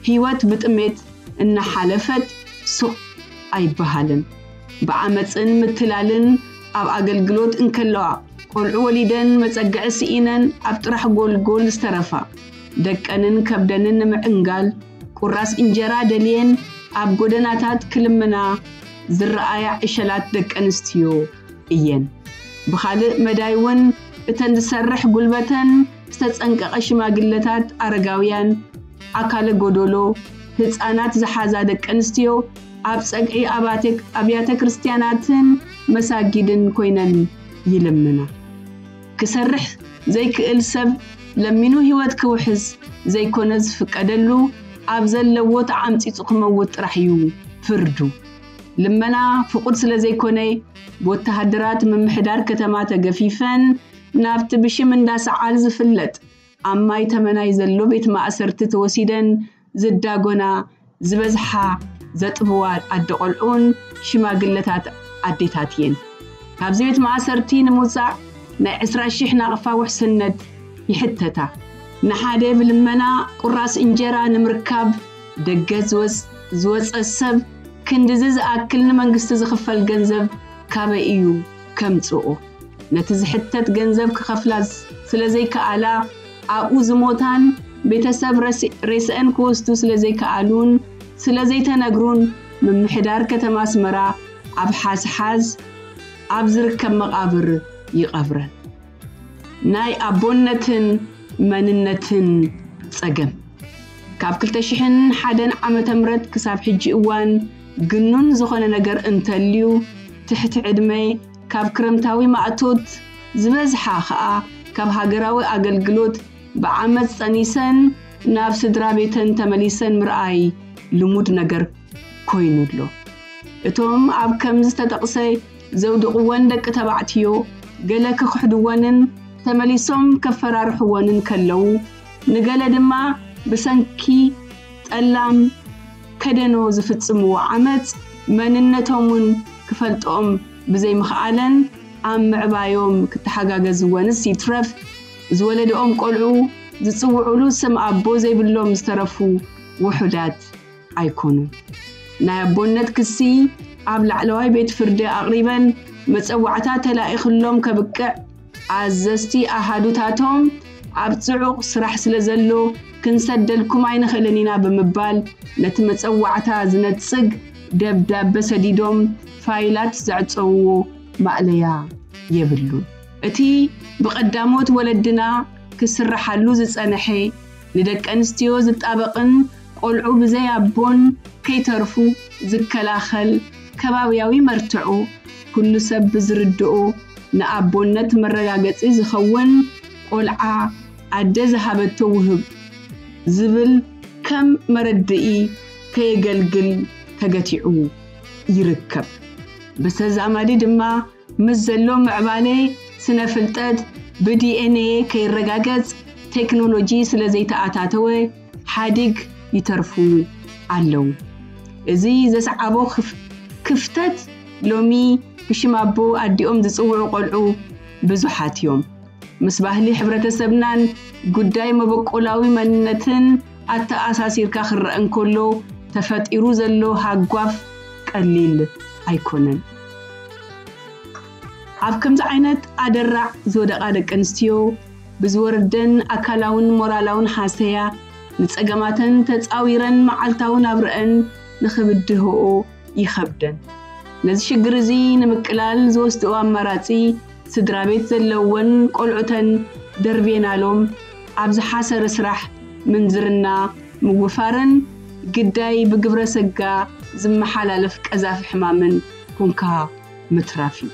ህይወት ብጥሜት እናሓለፈት ሱቕ ኣይበሃልን። ብዓመፅን ምትላልን ኣብ ኣገልግሎት እንከለዋ ቆልዑ ወሊደን መፀግዒ ስኢነን ኣብ ጥራሕ ጎልጎል ዝተረፋ ደቀንን ከብደንን ንምዕንጋል ቁራስ እንጀራ ደልየን ኣብ ጎደናታት ክልምና ዝረኣያ ዕሸላት ደቂ ኣንስትዮ እየን። ብኻልእ መዳይ እውን እተን ዝሰርሕ ጉልበተን ዝተጸንቀቐ ሽማግለታት፣ ኣረጋውያን፣ ኣካለ ጎደሎ፣ ህጻናት ዝሓዛ ደቂ ኣንስትዮ ኣብ ጸግዒ ኣብያተ ክርስቲያናትን መሳጊድን ኮይነን ይልምና። ክሰርሕ ዘይክእል ሰብ ለሚኑ ህይወት ክውሕስ ዘይኮነ ዝፍቀደሉ፣ ኣብ ዘለዎ ተዓምጺጹ ክመውት ጥራሕ እዩ ፍርዱ። ልመና ፍቑድ ስለ ዘይኮነ፣ ብወተሃደራት ምምሕዳር ከተማ ተገፊፈን ናብቲ ብሽም እንዳ ሰዓል ዝፍለጥ ኣብ ማይ ተመናይ ዘሎ ቤት ማእሰርቲ ተወሲደን ዝዳጎና ዝበዝሓ ዘጥብዋ ኣደ ቆልዑን ሽማግለታት ኣዴታት እየን። ካብዚ ቤት ማእሰርቲ ንምውጻእ ናይ ዕስራ ሺሕ ናቕፋ ውሕስነት ይሕተታ። ንሓደ ብልመና ቁራስ እንጀራ ንምርካብ ደገ ዝወጽ-፣ ዝወጸ ሰብ ክንድዚ ዝኣክል ንመንግስቲ ዝኽፈል ገንዘብ ካበይ እዩ ከምጽኦ? ነቲ ዝሕተት ገንዘብ ክኸፍላ ዝ-፣ ስለ ዘይከኣላ፣ ኣብኡ ዝሞታን ቤተሰብ ረስ-፣ ሬስአን ክወስዱ ስለ ዘይከኣሉን ስለ ዘይተነግሩን፣ ምምሕዳር ከተማ ኣስመራ ኣብ ሓዝሓዝ ኣብ ዝርከብ መቓብር ይቐብረን። ናይ ኣቦነትን መንነትን ጸገም። ካብ ክልተ ሽሕን ሓደን ዓመተ ምህረት ክሳብ ሕጂ እዋን ግኑን ዝኾነ ነገር እንተልዩ፣ ትሕቲ ዕድመ፣ ካብ ክረምታዊ ማእቶት ዝበዝሓ ኸኣ ካብ ሃገራዊ ኣገልግሎት ብዓመጽ ጸኒሰን ናብ ስድራ ቤተን ተመሊሰን ምርኣይ ልሙድ ነገር ኮይኑ ኣሎ። እቶም ኣብ ከም ዝተጠቕሰ ዘውድቕወን ደቂ ተባዕትዮ፣ ገለ ክኽሕድወንን ተመሊሶም ከፈራርሕወንን ከለዉ፣ ንገለ ድማ ብሰንኪ ጠላም ከደኖ ዝፍጽምዎ ዓመጽ መንነቶም እውን ክፈልጥኦም ብዘይምኽኣለን፣ ኣብ ምዕባዮም ክተሓጋገዝወንስ ይትረፍ ዝወለድኦም ቆልዑ ዝጽውዑሉ ስም ኣቦ ዘይብሎም ዝተረፉ ውሑዳት ኣይኮኑን። ናይ ኣቦነት ክሲ ኣብ ላዕለዋይ ቤት ፍርዲ ኣቕሪበን መጸዋዕታ ተላኢኽሎም ከብቅዕ፣ ኣዘዝቲ ኣሃዱታቶም ኣብ ጽዑቕ ስራሕ ስለ ዘሎ ክንሰደልኩም ኣይንኽእልን ኢና ብምባል ነቲ መጸዋዕታ ዝነጽግ ደብዳበ ሰዲዶም ፋይላት ዘዕጸውዎ ማእለያ የብሉን። እቲ ብቐዳሞት ወለድና ክስርሓሉ ዝጸንሐ ንደቂ ኣንስትዮ ዝጣበቕን ቆልዑ ብዘይ ኣቦን ከይተርፉ ዝከላኸል ከባብያዊ መርትዖ ኩሉ ሰብ ብዝርድኦ ንኣቦነት መረጋገጺ ዝኸውን ቆልዓ ኣደ ዝሃበቶ ውህብ ዝብል ከም መረድኢ ከየገልግል ተገቲዑ ይርከብ። ብተዛማዲ ድማ ምስ ዘሎ ምዕባለ ስነ ፍልጠት ብዲኤንኤ ከይረጋገጽ ቴክኖሎጂ ስለ ዘይተኣታተወ ሓዲግ ይተርፉ ኣለዉ። እዚ ዘስዓቦ ክፍ-፣ ክፍተት ሎሚ ብሽም ኣቦ ኣዲኦም ዝጽውዑ ቆልዑ ብዙሓት እዮም። ምስ ባህሊ ሕብረተሰብናን ጉዳይ መበቆላዊ መንነትን ኣተኣሳሲርካ ክረአ እንከሎ ተፈጢሩ ዘሎ ሃጓፍ ቀሊል ኣይኮነን። ኣብ ከምዚ ዓይነት ኣደራዕ ዝወደቓ ደቂ ኣንስትዮ ብዝወርደን ኣካላውን ሞራላውን ሃሰያ ንጸገማተን ተጻዊረን መዓልታዊ ናብረአን ንኽብድህኦ ይኸብደን። ነዚ ሽግር እዚ ንምቅላል ዝወስድኦ ኣማራጺ ስድራ ቤት ዘለወን ቆልዑተን ደርብየናሎም ኣብ ዝሓሰረ ስራሕ ምንዝርና ምውፋርን ግዳይ ብግብረ ሰጋ ዝመሓላለፍ ቀዛፊ ሕማምን ኩንካ ምትራፍ እዩ።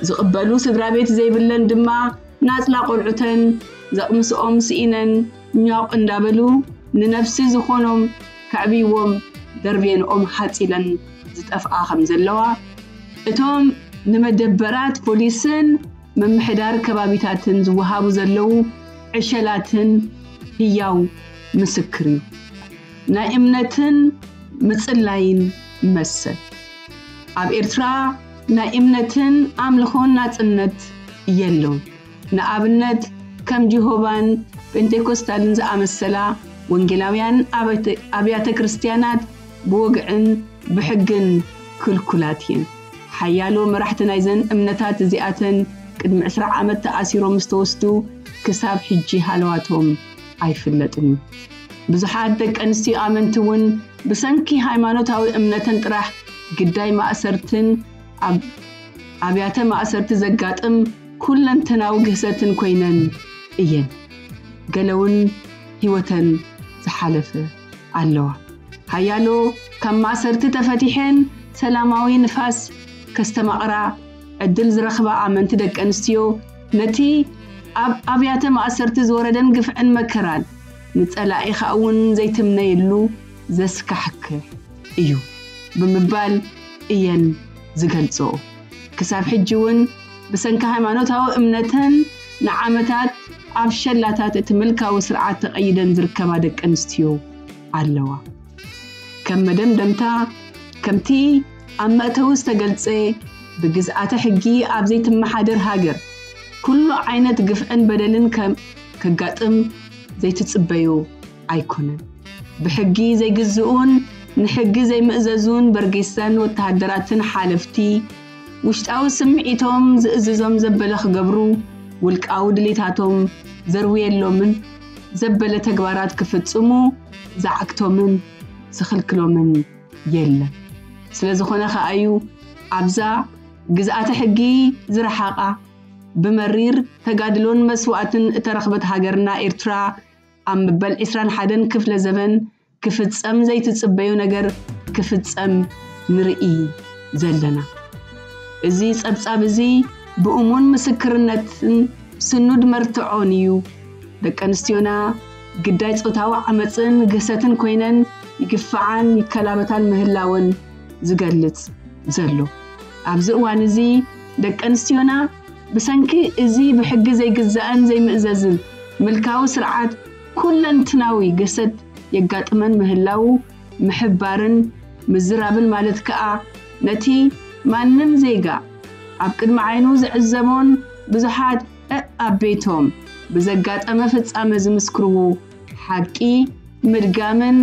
ዝቕበሉ ስድራ ቤት ዘይብለን ድማ ናጽላ ቆልዑተን ዘቕምስኦም ስኢነን ኛቕ እንዳበሉ ንነብሲ ዝኾኖም ከዕብይዎም ደርብየንኦም ሃጺለን ዝጠፍኣ ከም ዘለዋ እቶም ንመደበራት ፖሊስን ምምሕዳር ከባቢታትን ዝወሃቡ ዘለዉ ዕሸላትን ህያው ምስክር እዩ። ናይ እምነትን ምጽላይን መሰል ኣብ ኤርትራ ናይ እምነትን ኣምልኾን ናጽነት የሎን። ንኣብነት ከም ጂሆቫን ፔንቴኮስታልን ዝኣመሰላ ወንጌላውያን ኣብያተ ክርስትያናት ብወግዕን ብሕግን ክልኩላት እየን። ሓያሎ መራሕቲ ናይዘን እምነታት እዚኣተን ቅድሚ ዕስራ ዓመት ተኣሲሮም ምስ ተወስዱ ክሳብ ሕጂ ሃለዋቶም ኣይፍለጥን እዩ። ብዙሓት ደቂ ኣንስትዮ ኣመንቲ እውን ብሰንኪ ሃይማኖታዊ እምነተን ጥራሕ ግዳይ ማእሰርትን ኣብ ኣብያተ ማእሰርቲ ዘጋጥም ኩለንተናዊ ግህሰትን ኮይነን እየን። ገለ እውን ህይወተን ዝሓለፈ ኣለዋ። ሓያሎ ካብ ማእሰርቲ ተፈቲሐን ሰላማዊ ንፋስ ከስተማቕራ ዕድል ዝረኽባ ኣመንቲ ደቂ ኣንስትዮ ነቲ ኣብ ኣብያተ ማእሰርቲ ዝወረደን ግፍዕን መከራን ንጸላኢኻ እውን ዘይትምነየሉ ዘስካሕክሕ እዩ ብምባል እየን ዝገልጽኦ። ክሳብ ሕጂ እውን ብሰንኪ ሃይማኖታዊ እምነተን ንዓመታት ኣብ ሸላታት እቲ ምልካዊ ስርዓት ተቐይደን ዝርከባ ደቂ ኣንስትዮ ኣለዋ። ከም መደምደምታ፣ ከምቲ ኣብ መእተዊ ዝተገልጸ፣ ብግዝኣተ ሕጊ ኣብ ዘይትመሓደር ሃገር ኩሉ ዓይነት ግፍዕን በደልን ከም ከጋጥም ዘይትጽበዩ ኣይኮነን። ብሕጊ ዘይግዝኡን ንሕጊ ዘይምእዘዙን በርጌሳን ወተሃደራትን ሓለፍቲ ውሽጣዊ ስምዒቶም ዝእዝዞም ዘበለ ክገብሩ፣ ውልቃዊ ድሌታቶም ዘርውየሎምን ዘበለ ተግባራት ክፍጽሙ ዝዓግቶምን ዝኽልክሎምን የለን። ስለ ዝኾነ ከኣ እዩ ኣብዛ ግዝኣተ ሕጊ ዝረሓቓ ብመሪር ተጋድሎን መስዋእትን እተረኽበት ሃገርና ኤርትራ ኣብ መበል ዕስራን ሓደን ክፍለ ዘበን ክፍጸም ዘይትጽበዩ ነገር ክፍጸም ንርኢ ዘለና። እዚ ጸብጻብ እዚ ብእሙን ምስክርነትን ስኑድ መርትዖን እዩ። ደቂ ኣንስትዮና ግዳይ ጾታዊ ዓመጽን ግህሰትን ኮይነን ይግፍዓን ይከላበታን ምህላወን ዝገልጽ ዘሎ። ኣብዚ እዋን እዚ ደቂ ኣንስትዮና ብሰንኪ እዚ ብሕጊ ዘይግዛእን ዘይምእዘዝን ምልካዊ ስርዓት ኩለንትናዊ ግህሰት የጋጥመን ምህላዉ ምሕባርን ምዝራብን ማለት ከኣ ነቲ ማንም ዜጋ ኣብ ቅድሚ ዓይኑ ዝዕዘቦን ብዙሓት እእ ኣብ ቤቶም ብዘጋጠመ ፍጻመ ዝምስክርዎ ሓቂ ምድጋምን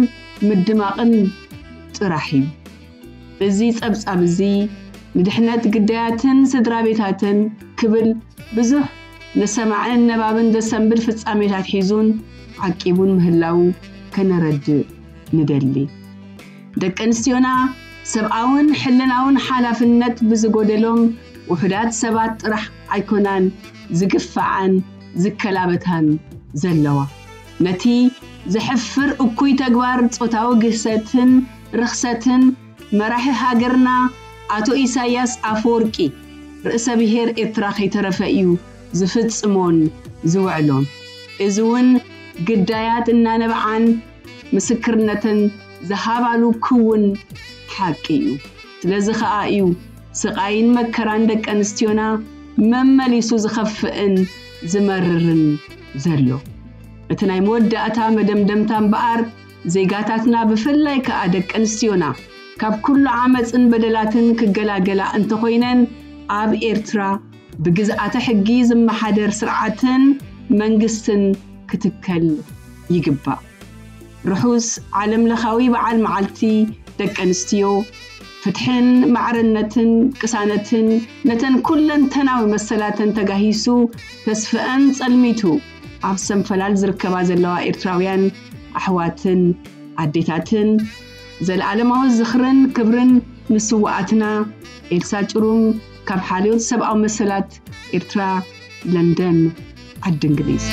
ምድማቕን ጥራሕ እዩ። እዚ ጸብጻብ እዚ ንድሕነት ግዳያትን ስድራ ቤታትን ክብል ብዙሕ ንሰማዕን ነባብን ዘሰንብድ ፍጻሜታት ሒዙን ዓቂቡን ምህላዉ ከነረድእ ንደሊ። ደቂ ኣንስትዮና ሰብኣውን ሕልናውን ሓላፍነት ብዝጎደሎም ውሑዳት ሰባት ጥራሕ ኣይኮናን ዝግፍዓን ዝከላበታን ዘለዋ። ነቲ ዘሕፍር እኩይ ተግባር ጾታዊ ግህሰትን ርኽሰትን መራሒ ሃገርና ኣቶ ኢሳያስ ኣፈወርቂ ርእሰ ብሔር ኤርትራ ከይተረፈ እዩ ዝፍጽሞን ዝውዕሎን። እዚ እውን ግዳያት እናነብዓን ምስክርነተን ዝሃባሉ ክውን ሓቂ እዩ። ስለዚ ኸኣ እዩ ስቓይን መከራን ደቂ ኣንስትዮና መመሊሱ ዝኸፍእን ዝመርርን ዘሎ። እቲ ናይ መወዳእታ መደምደምታ እምበኣር ዜጋታትና ብፍላይ ከኣ ደቂ ኣንስትዮና ካብ ኩሉ ዓመጽን በደላትን ክገላገላ እንተኾይነን ኣብ ኤርትራ ብግዝኣተ ሕጊ ዝመሓደር ስርዓትን መንግስትን ክትከል ይግባእ። ርሑስ ዓለም ለኻዊ በዓል መዓልቲ ደቂ ኣንስትዮ። ፍትሕን ማዕርነትን ቅሳነትን ነተን ኩለንተናዊ መሰላተን ተጋሂሱ ተስፍአን ጸልሚቱ ኣብ ሰንፈላል ዝርከባ ዘለዋ ኤርትራውያን ኣሕዋትን ኣዴታትን፣ ዘለኣለማዊ ዝኽርን ክብርን ንስውኣትና። ኤልሳ ጭሩም፣ ካብ ሓልዮት ሰብኣዊ መሰላት ኤርትራ፣ ለንደን፣ ዓዲ እንግሊዝ።